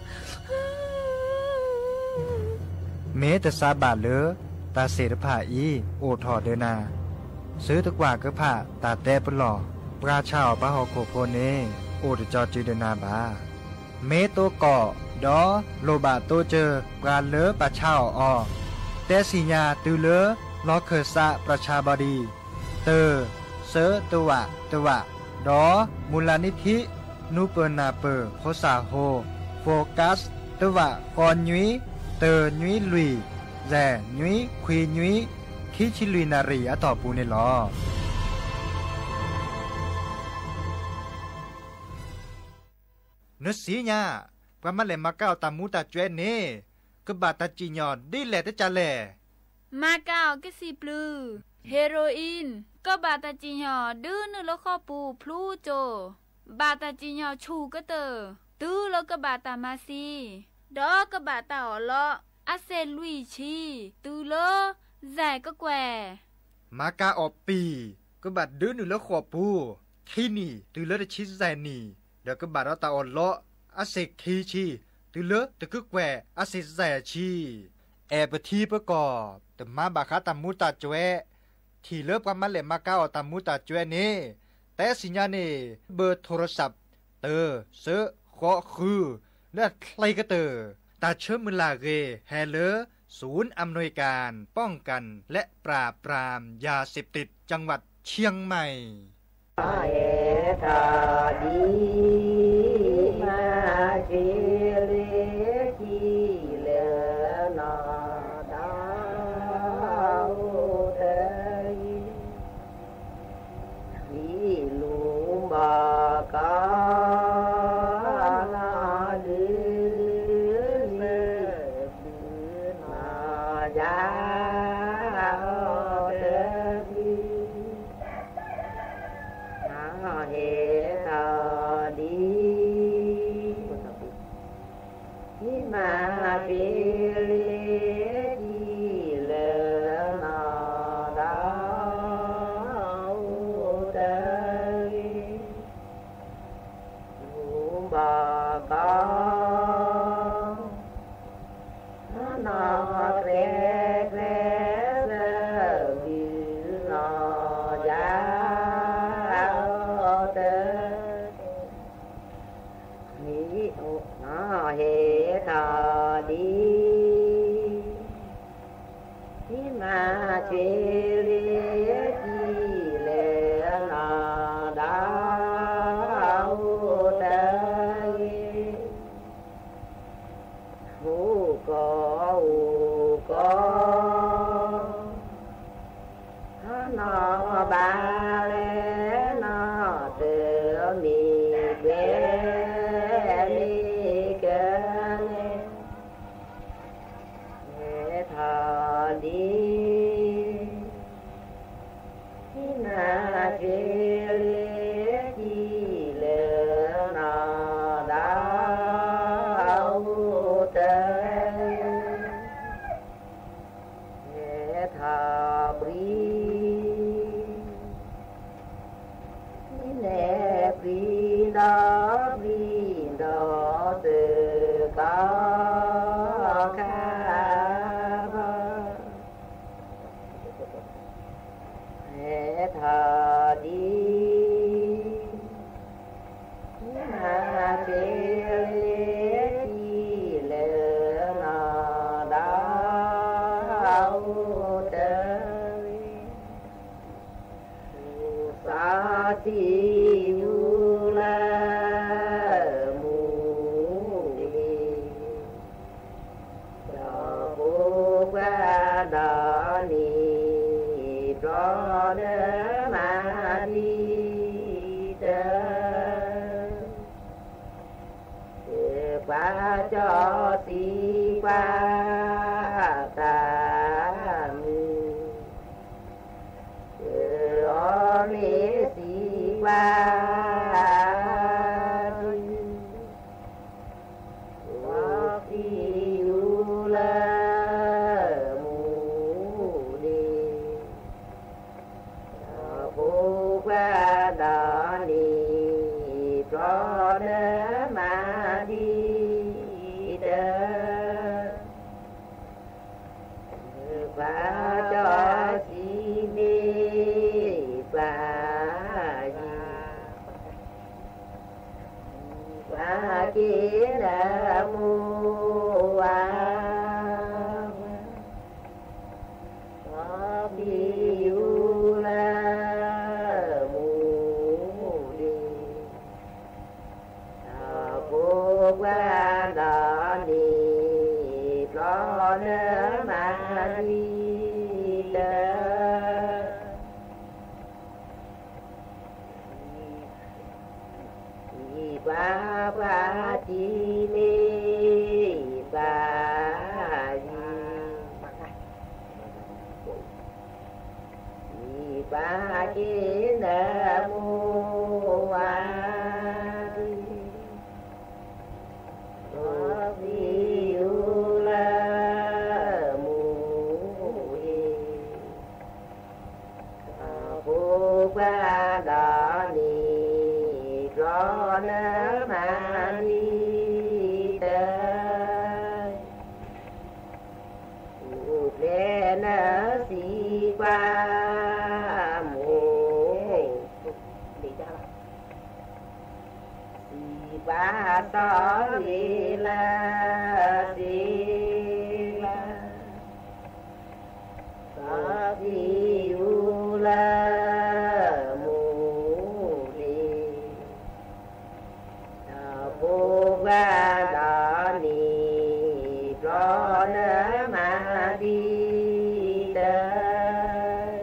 မ့ၢ်တစၢ်ဘၣ်လၢ တၢ်စ့ၣ်တဖၣ်အံၤအိၣ်ထီၣ်ဒီးနၤ, သုတကွၢ်ကဖၣ်တၢ်တဲပလီၢ် ပှၤဆါအီၣ်ပှၤဟီၣ်ခိၣ်ဖိန့ၣ် အိၣ်တကၠီစုဒီးနၤဘၣ်. မ့ၢ်တိကိး ဒီးလိၣ်ဘၣ်တိစၢၤပှၤလၢဘၣ်ဆါအီၣ်အီၤ, တဲသ့ၣ်ညါတုၤလၢ လီၢ်ခၢၣ်စးပြၢၣ်ဆၣ်ဘီဒံ တၢ, စၢတဝးတဝး, ဒီးမူလနံၣ်ထံ နူပၢၢ်နၢ်ပၢၢ် ဖိစၢ်ဟိ focus တဝးဃိးနွံ တၢနွံလွံၢ် ယဲၢ်နွံခွံနွံ ခံဆံလွံၢ်နၣ်ရံၣ်အတီၢ်ပူၤန့ၣ်လီၤ. နသ့ၣ်ညါ ပှၤမၤလဲၣ်မၤကၤအီၣ်တၢ်မူတၢ်ကွဲးန့ၣ် ကဘၣ်တၢ်စံၣ်ညီၣ်ဒ်လဲၣ်တကးလဲၣ်. မၤကၤအီၣ်ကသံၣ်ပျုၢ် heroin ကဘၣ်တၢ်စံၣ်ညီၣ်ဒုးနုာ်လၢဃိာ်ပူၤဖျူကၠိ, ဘၣ်တၢ်စံၣ်ညီၣ်ဆူၣ်ကတၢၢ် တုၤလၢကဘၣ်တၢ်မၤသံ, ဒီးကဘၣ်တၢ်အီၣ်လီး အစ့ၣ်လွံၢ်ဆံ တုၤလၢ ယဲၢ်ကကွဲၢ် မၤကၤအီၣ်ပံာ် ကဘၣ်ဒုးနုာ်လၢဃိာ်ပူၤ ခံနံၣ် တုၤလၢတဆံယဲၢ်နံၣ်, ဒီးကဘၣ်ဒီးတၢ်အီၣ်လီး အစ့ၣ်ခံဆံ တုၤလၢတကကွဲၢ် အစ့ၣ်ယဲၢ်ဆံ. အဲၣ်ပထံပကီၢ် တမၤဘၣ်ဃးတၢ်မူတၢ်ကွဲး ထံၣ်လၢပှၤမၤလဲၣ်မၤကၤအီၣ်တၢ်မူတၢ်ကွဲးန့ၣ် တဲသ့ၣ်ညါန့ၣ် ဘၢၣ်ထိရစး တၢ စၢ ဃိးဃု လၢအချ့ကတၢၢ် တၢ်ဆၢမုၢ်လၢ်ဂ့ၤ ဟဲလၢ ศูนย์อำนวยการป้องกันและปราบปรามยาเสพติด จังหวัดเชียงใหม่ ဟဲထီၣ်ဒံး မၤက့ၤလၢကံၣ်လၢနီၢ် တၢ်အိၣ်တဂ့ၤ ဒ်လူၤဘီကီ နီၢ်ဒုးလၢ ဘုနီၢ်ယါအီၤတက့ၢ် ဟဲထီၣ်ဒံး ဟံးမၤက့ၤလၢကံၣ်လၢနီၢ် တၢ်အိၣ်တဂ့ၤ လူၤဘီကီ နီၢ်ကျဲကျဲ စၢၢ်ဘုနီၢ်ယါ အီၤတ မ့ၢ်အိၣ်နီၢ်ဟဲထီၣ်ဒံး ဟံးမၤက့ၤလၢကံၣ်လၢနီၢ် တၢ်အိၣ်တဂ့ၤ မူကီၢ်အိၣ်ကီၢ် နီၢ်ဘၣ်လဲၣ်နီၢ်တၢ်မ့ၢ်ကွဲးမ့ၢ်ကဲလဲၣ် ဟဲထီၣ်ဒံး ဟံးမၤက့ၤလၢကံၣ်လၢနီၢ် တၢ်အိၣ်တဂ့ၤ ဟဲထီၣ်ဘှံး ဟံးန့ၢ်ဘှံးဒီးဘှံးဒီးတၢ်ကီခါဘီ ဟဲထီၣ်ဒံး ဟံးမၤက့ၤလၢကံၣ်လၢနီၢ် တၢ်အိၣ်တဂ့ၤ သူၣ်စၢ်သံယူၤလၢမူဒံး ဒီးဖိခွါဒီးနံၣ် ပျီဒၢမၤဒံးတၢ် ပှၤကၠီသံကွၢ်တၢ်မုာ် အီၣ်မ့ၢ်သံကွၢ် သံယူၤလၢမူဒံး ဒီးဖိခွါဒီးနံၣ် ပျီဒၢမၤဒံး နမၤဒ်တၢ် ယံၤပှၤပှၤတံၤမ့ၢ်ယံၤပှၤယံၤ ယံၤပှၤက့ၤနမိၢ်ဝါဒံး ဒီးသံယူလၢမူဟ့ၣ် အဖိခွါဒီးန့ၣ် ဖျီနမၤန့ၢ်တၢ် အိၣ်ဖျဲၣ်နစံးပှၤမိၢ် စံးပှၤစီၤလ့ၤလၢစ့လၢ စီၤသံယူလၢမူဒ့ ဒီးဖိခွါဒီးန့ၣ် ဖျီနမၤဒ်တၢ် ထီၣ်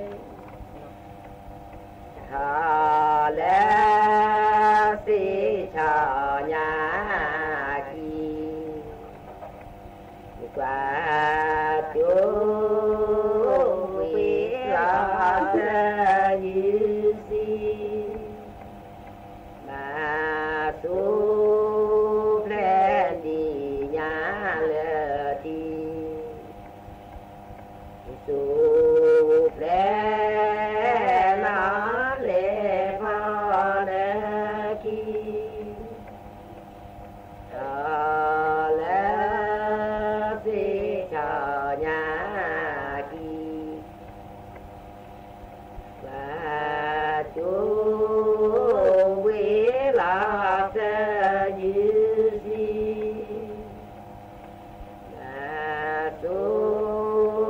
လၢစ့ဆီညါခံ ကွၢ်ကၠိဝ့ၤလီၤစၢယုၢ်စံ ဘၣ်စိၤဖျဲၣ်ဒံးညါလၢတံၢ် စိၤဖျဲၣ်နီၢ်လဲၤဖီနၢခံ ထီၣ်လၢစ့ဆီညါခံ ကွၢ်ကၠိဝ့ၤလီၤစၢယုၢ်စံ ဘၣ်စိၤ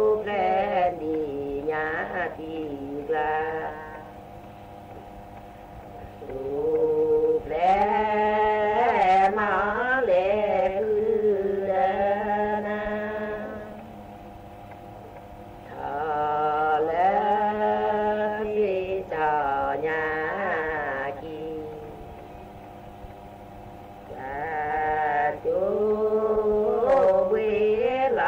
ဖျဲၣ်ဒံးညါတံၢ်ကျါ စိၤဖျဲၣ်နီၢ်လဲၤဃုလၢနၤ ထီၣ်လၢစ့ဆီညါခံ ကွၢ်ကၠိဝ့ၤလီၤ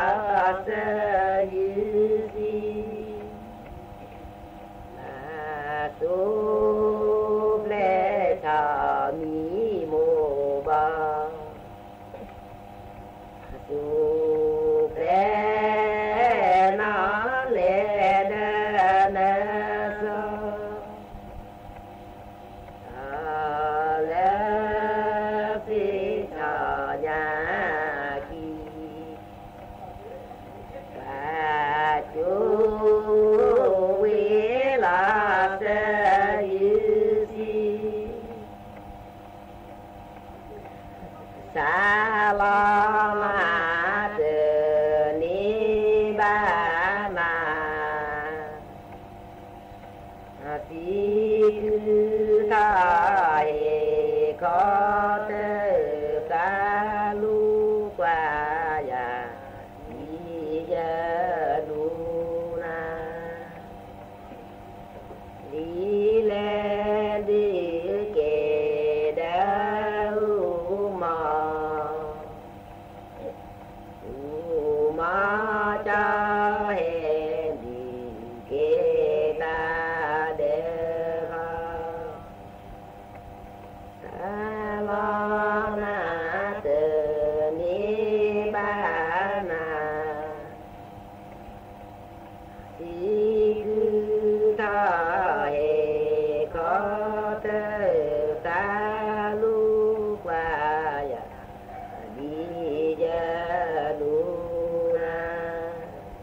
စၢယုၢ်စံ ဘၣ်စိၤဖျဲၣ်ထီၣ်မံမိၢ်ဘီ စိၤဖျဲၣ်နီၢ်လဲၤဒီးနၢၤစီၤ ထီၣ်လၢစ့ဆီညါခံ ကွၢ်ကၠိဝ့ၤလီၤစၢယုၢ်စံ စးလီၤမၤတန့ၢ်ဘၣ်နၤ စံးကုထီၣ်ဟ့ၣ်ခီ တၢ်သးလူကွၢ်ယၤ ဒ်ယလူၤနၤ ဒ်လဲၣ်ဒုးကဲဒီးအူမီၢ် အူမီၢ်ကၠီဟဲဒုးကဲတၢ်ဒီးဖီ စးလီၤမၤတန့ၢ်ဘၣ်နၤ စံးကုထီၣ်ဟ့ၣ်ခီ တၢ်သးလူကွၢ်ယၤ ဒ်ယလူၤနၤ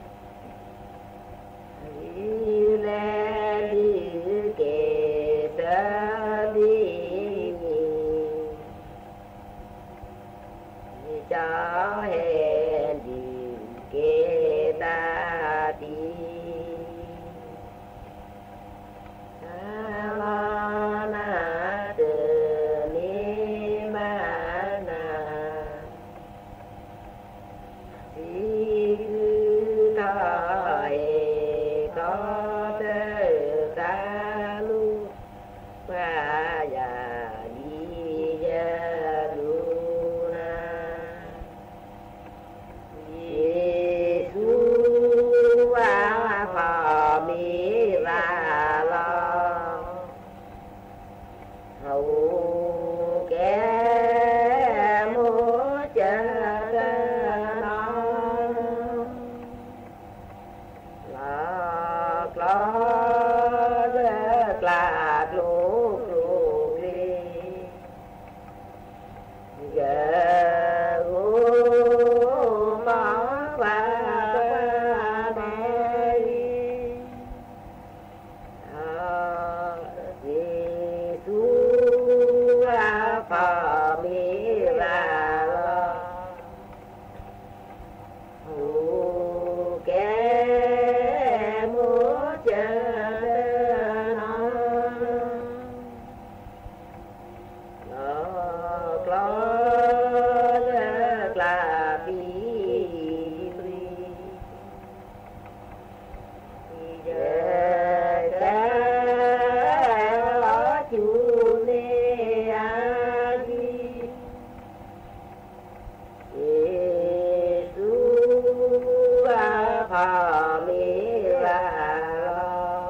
မ့ၢ်ဘၣ်လီၤ.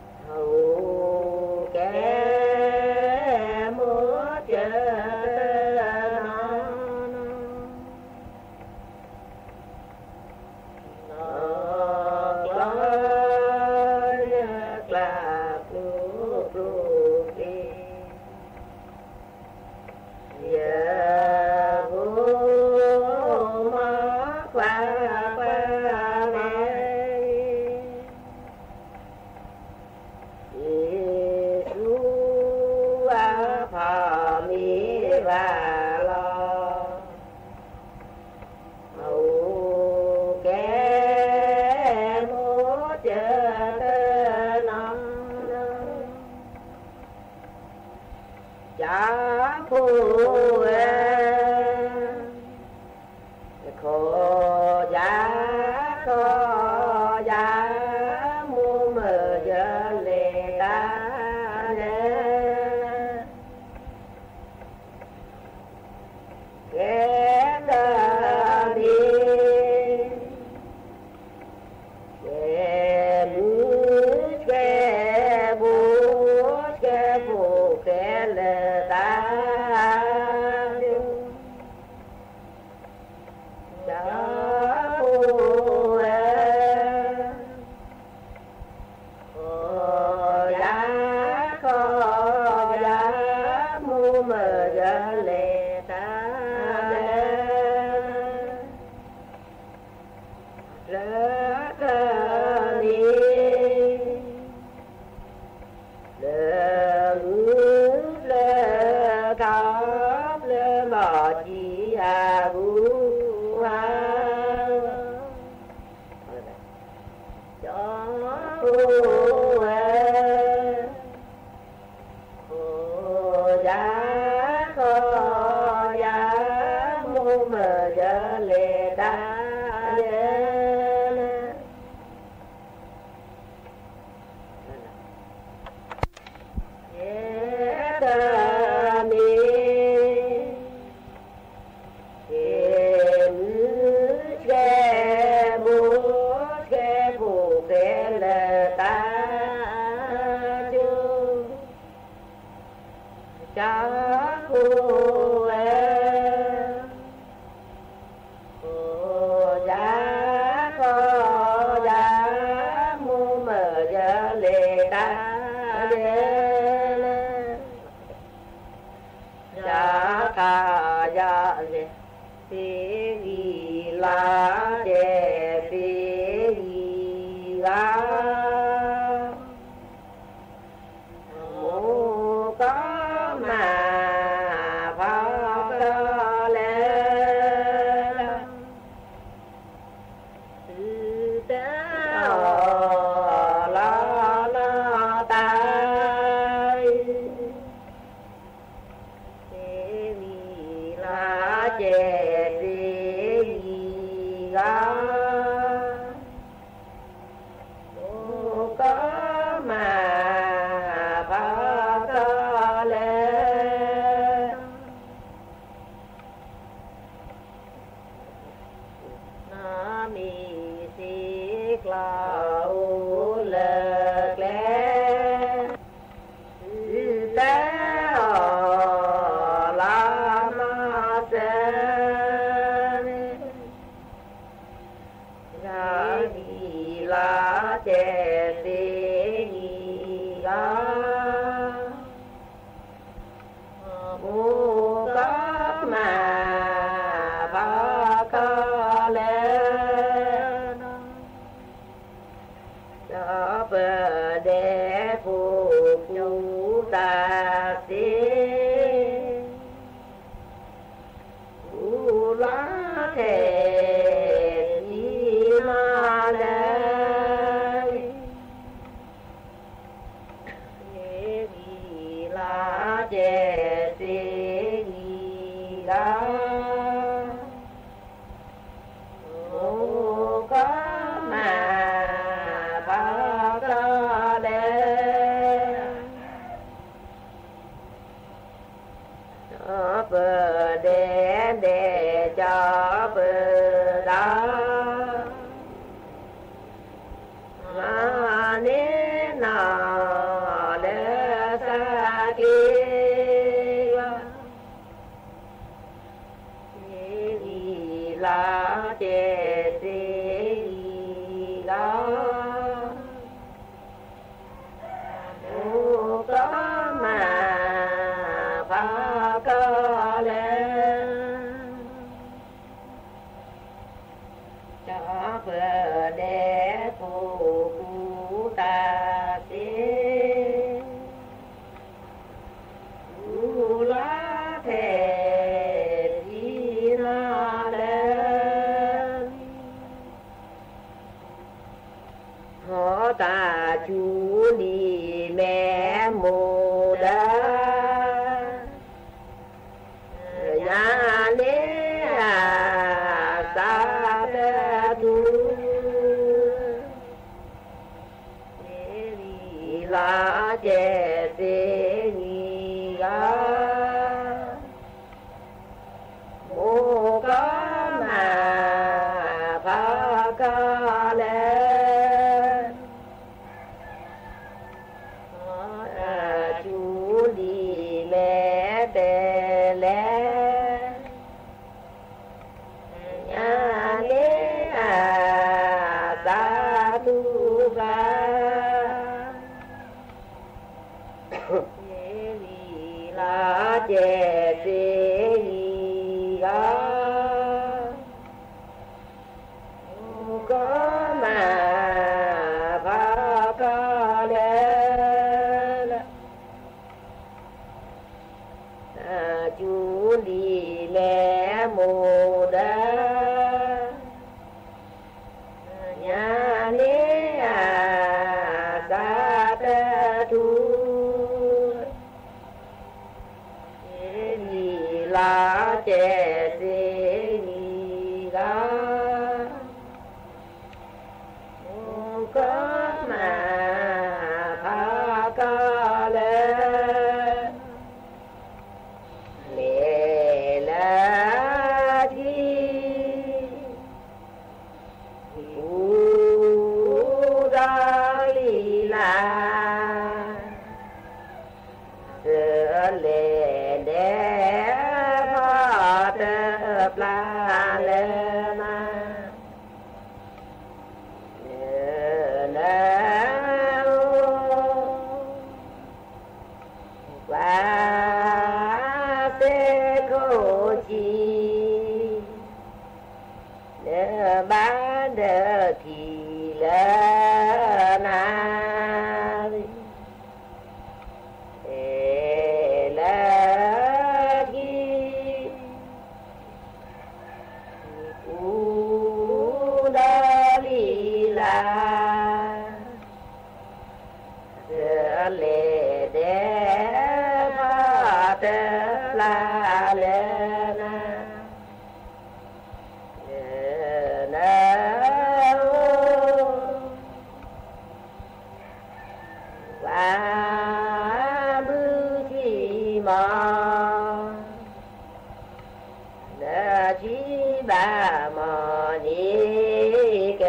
အိၣ်ကဲ မိၢ်စၢၤတနီၤနီၤ, နီၢ်ကျီ လၢကျါကျိၤကျိၤသ့, ယဖိ မီခွါခွါန့ၣ်, ယ့ၣ်ၡူးအဖီ မ့ၢ်ဘၣ်လီၤ. အိၣ်ကဲ မိၢ်စၢၤတနီၤနီၤ, ကၠီဖိဧၢ, ခိၣ်ယၤ ခိၣ်ယၤ, မိၢ်မၢယလဲၤတၢ်လဲၤ ကဲတမ့ၢ်, ကဲမုၢ်ကဲဘိ ကဲဖိခဲလၢာ်တၢ်, ကၠီဖိဧၢ, ခိၣ်ယၤ ခိၣ်ယၤ, မိၢ်မၢယလဲၤတၢ်လဲၤ လၢတနံၤ လၢဂုၢ်လၢထီ လၢလီၢ်ခံအဂုၤအဂၤ, ကၠီဖိဧၢ, ခိၣ်ယၤ ခိၣ်ယၤ, မိၢ်မၢယလဲၤတၢ်လဲၤ ကဲတမ့ၢ်, ကဲမုၢ်ကဲဘိ ကဲဖိခဲလၢာ်တၢ်ကၠိ, ကၠီဖိဧၢ, ခိၣ်ယၤ ခိၣ်ယၤ, မိၢ်မၢယလဲၤတၢ်လဲၤ ယၤခါယၤလဲၤ သ့ဂံၢ်လၤကဲသ့ဂံၢ်ဂၤ, မိၢ်ကီမး ဖီကီလဲၤ သုတၢ်အီၣ်လီၤနီၢ်တၢ်အံၤ, သ့ဂံၢ်လၤကဲသ့ဂံၢ်ဂၤ, မိၢ်ကီမး ဖီကီလဲၤ နီၢ်မံၤစ့ကျီအိၣ်လၢကျဲ, သုတၢ်အီၣ်လီၤနီၢ်စၢၤ, သ့ဂံၢ်လၤကဲသ့ဂံၢ်ဂၤ, မိၢ်ကီမး ဖီကီလဲၤ ဒီးပဒဲဖိကူတၢ်စ့, ကူလီၤထဲသံနီၢ်လဲၤ, သ့ဂံၢ်လၤကဲသ့ဂံၢ်ဂၤ, မိၢ်ကီမး ဖီကီလဲၤ ကၠီပဒဲဒဲ ကၠီပဒၣ် လီၤကဲစ့လီၤ, အိၣ်ကီမးဖးကီလဲၣ်, ကၠီၤပၢဒဲးဖိကူတၢ်စ့ ကူလီၤထဲးပျံၤနီၢ်လဲၣ်, ဟီၣ်တၢ်စူၤလံာ်မဲာ်မိၢ်ဒီး ညါန့ၣ်အသးတထူၣ် လီၤကဲစ့နံၤဂီၤ, အိၣ်ကီမးဖးကီလဲၣ်, စူၤလံာ်မဲာ်တဲလဲၣ်, ညါန့ၣ်အသးထူၣ်ဂၤ လီၤကဲစ့နံၤဂီၤ, အိၣ်ကီမးဖးကီလဲၣ်, စူၤလံာ်မဲာ်မိၢ်ဒီး ညါန့ၣ်အသးတထူၣ် လီၤကဲစ့နံၤဂီၤ, အိၣ်ကီမးဖးကီလဲၣ်, လဲၤလၢခံ ကူဒီးလံၤလၢ်, စၢလဲၤဒဲးဖီတပျၢ်လၢနၤ, လၢ ပှၤသ့ၣ်ခိၣ်ဆံး လၢဘၣ်ဒၢးထံလၢနၤ, လၢခံ ကူဒီးလံၤလၢ်, စၢလဲၤဒဲးဖီတပျၢ်လၢနၤ, လၢနၤ ပှၤဘုထံမီၤ လၢခံဘၣ်မီၤန့ၣ်ကဲ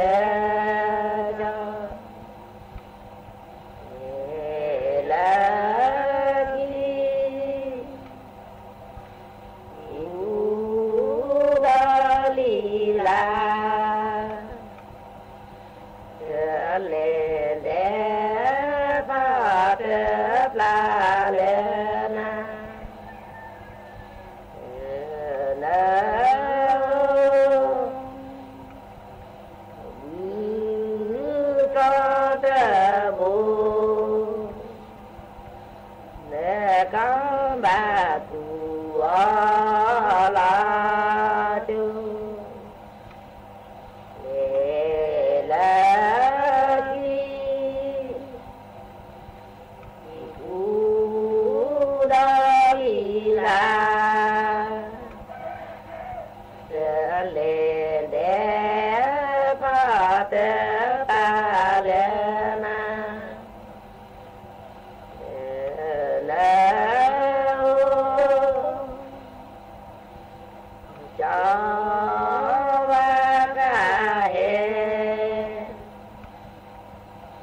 လၢခံ ကူဒီးလံၤလၢ်, စၢလဲၤဒဲးဖီတပျၢ်လၢနၤ, လၢ ဝံၤကီတဘိ လၢကီဘၣ်သူၣ်အီၤလီၤကၠိ, လဲၤလၢခံ ကူဒီးလံၤလၢ်, စၢလဲၤဒဲးဖီတပျၢ်လၢနၤ, လၢ ကၠီဝါကဟဲ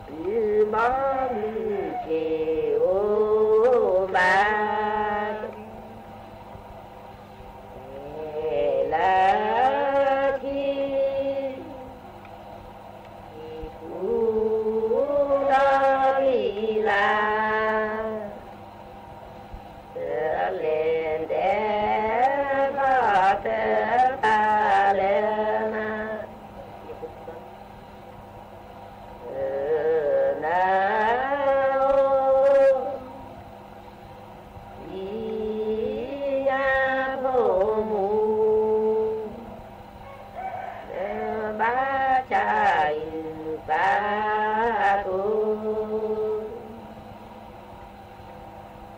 တုၤဘီမုၢ်က့ၤအိၣ်ဘၣ်, လၢ ဆၣ်အုၣ်ပာ်ကိၣ်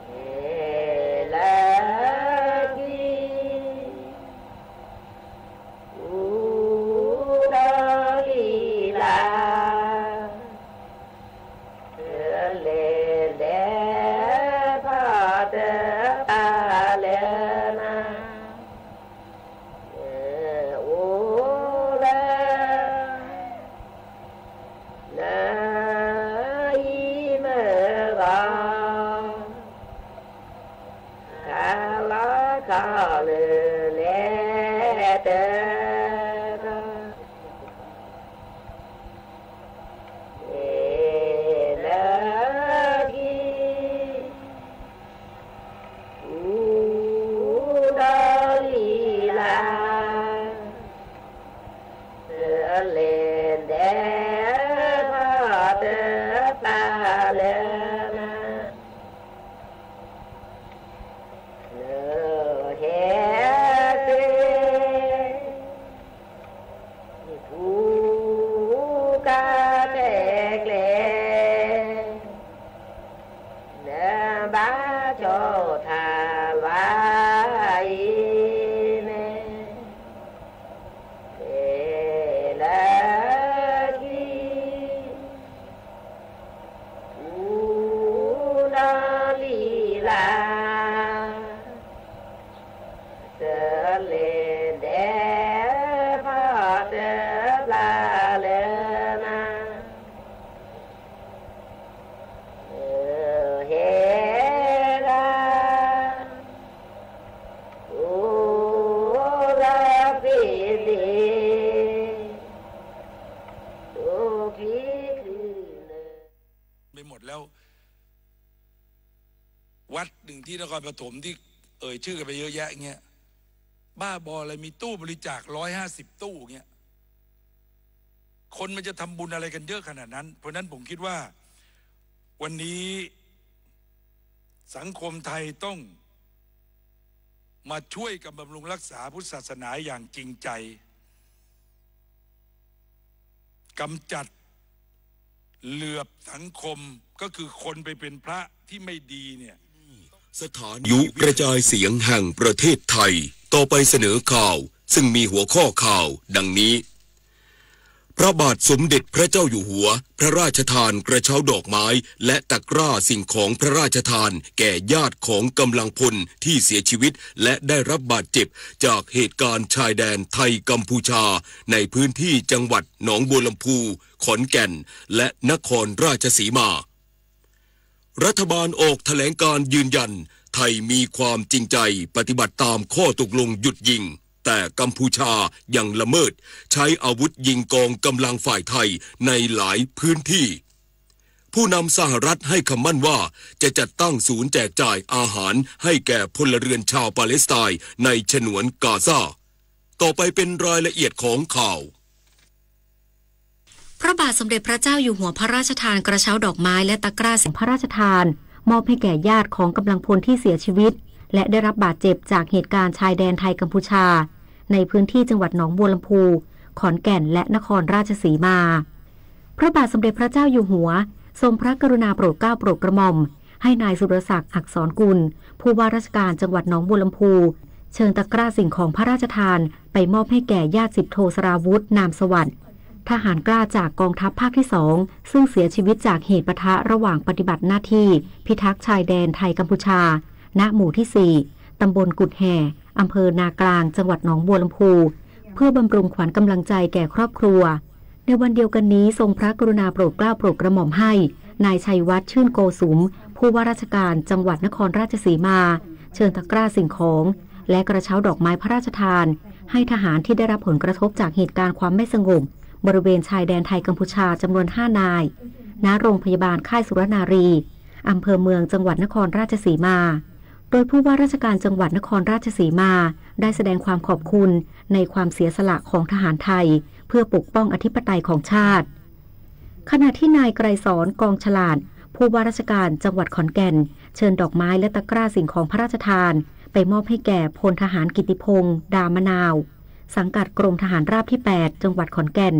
ဟဲလၢခံ အူဒီလံလၢ တလဲၤဒဲးဖီတပာ်လၢနၤ အိၣ်လၢ နအံၤမုၢ်ဂီၤ ခးလီခီၣ်လၢလဲၤတကီ ဟဲလၢခံ အူဒီလံလၢ တလဲၤဒဲးဖီတပာ်လၢနၤ ဟဲက့ၤ ပူၤကါတဲာ်ကျဲၤ နဘၣ်ကၠီၣ်ထၣ်လၢအံၤန့ၣ် ဟဲလၢခံ အူဒီလံလၢ တလဲၤဒဲးဖီတပာ်လၢနၤ ဟဲဂၤ အိၣ်ဂၤဖံးသ့ တိခံ ไปหมดแล้ว วัดหนึ่งที่นครปฐมที่เอ่ยชื่อกันไปเยอะแยะเงี้ย บ้าบออะไร มีตู้บริจาคร้อยห้าสิบตู้เงี้ย คนมันจะทำบุญอะไรกันเยอะขนาดนั้น เพราะฉะนั้นผมคิดว่า วันนี้สังคมไทยต้องมาช่วยกันบำรุงรักษาพุทธศาสนาอย่างจริงใจ กำจัดเหลือบสังคม ก็คือคนไปเป็นพระที่ไม่ดีเนี่ย สถานีวิทยุกระจายเสียงแห่งประเทศไทย ต่อไปเสนอข่าว ซึ่งมีหัวข้อข่าวดังนี้ พระบาทสมเด็จพระเจ้าอยู่หัว พระราชทานกระเช้าดอกไม้ และตะกร้าสิ่งของพระราชทาน แก่ญาติของกำลังพลที่เสียชีวิต และได้รับบาดเจ็บ จากเหตุการณ์ชายแดนไทยกัมพูชา ในพื้นที่จังหวัดหนองบัวลำภู ขอนแก่น และนครราชสีมา รัฐบาลออกแถลงการณ์ยืนยัน ไทยมีความจริงใจปฏิบัติตามข้อตกลงหยุดยิง แต่กัมพูชายังละเมิด ใช้อาวุธยิงกองกำลังฝ่ายไทยในหลายพื้นที่ ผู้นำสหรัฐให้คำมั่นว่า จะจัดตั้งศูนย์แจกจ่ายอาหารให้แก่พลเรือนชาวปาเลสไตน์ในฉนวนกาซา ต่อไปเป็นรายละเอียดของข่าว พระบาทสมเด็จพระเจ้าอยู่หัวพระราชทานกระเช้าดอกไม้และตะกร้าสิ่งของพระราชทาน มอบให้แก่ญาติของกำลังพลที่เสียชีวิต และได้รับบาดเจ็บจากเหตุการณ์ชายแดนไทยกัมพูชา ในพื้นที่จังหวัดหนองบัวลำภู ขอนแก่น และนครราชสีมา พระบาทสมเด็จพระเจ้าอยู่หัว ทรงพระกรุณาโปรดเกล้าโปรดกระหม่อม ให้นายสุรศักดิ์ อักษรกุล ผู้ว่าราชการจังหวัดหนองบัวลำภู เชิญตะกร้าสิ่งของพระราชทาน ไปมอบให้แก่ญาติสิบโทสราวุธ นามสวัสดิ์ ทหารกล้าจากกองทัพภาคที่สอง ซึ่งเสียชีวิตจากเหตุปะทะระหว่างปฏิบัติหน้าที่พิทักษ์ชายแดนไทยกัมพูชา ณ หมู่ที่สี่ ตำบลกุดแห่ อำเภอนากลาง จังหวัดหนองบัวลำภู เพื่อบำรุงขวัญกำลังใจแก่ครอบครัว ในวันเดียวกันนี้ทรงพระกรุณาโปรดเกล้าโปรดกระหม่อมให้ นายชัยวัฒน์ ชื่นโกสุม ผู้ว่าราชการจังหวัดนครราชสีมา เชิญตะกร้าสิ่งของ และกระเช้าดอกไม้พระราชทาน ให้ทหารที่ได้รับผลกระทบจากเหตุการณ์ความไม่สงบ บริเวณชายแดนไทยกัมพูชาจำนวนห้านาย ณ โรงพยาบาลค่ายสุรนารี อำเภอเมืองจังหวัดนครราชสีมา โดยผู้ว่าราชการจังหวัดนครราชสีมา ได้แสดงความขอบคุณในความเสียสละของทหารไทย เพื่อปกป้องอธิปไตยของชาติ ขณะที่นายไกรสอน กองฉลาด ผู้ว่าราชการจังหวัดขอนแก่น เชิญดอกไม้และตะกร้าสิ่งของพระราชทาน ไปมอบให้แก่พลทหารกิติพงษ์ ดามะนาว สังกัดกรมทหารราบที่แปด จังหวัดขอนแก่น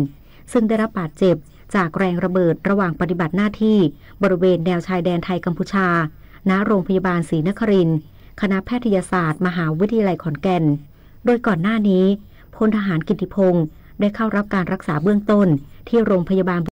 ซึ่งได้รับบาดเจ็บจากแรงระเบิดระหว่างปฏิบัติหน้าที่บริเวณแนวชายแดนไทยกัมพูชา ณ โรงพยาบาลศรีนครินทร์ คณะแพทยศาสตร์มหาวิทยาลัยขอนแก่น โดยก่อนหน้านี้ พลทหารกิตติพงษ์ได้เข้ารับการรักษาเบื้องต้นที่โรงพยาบาล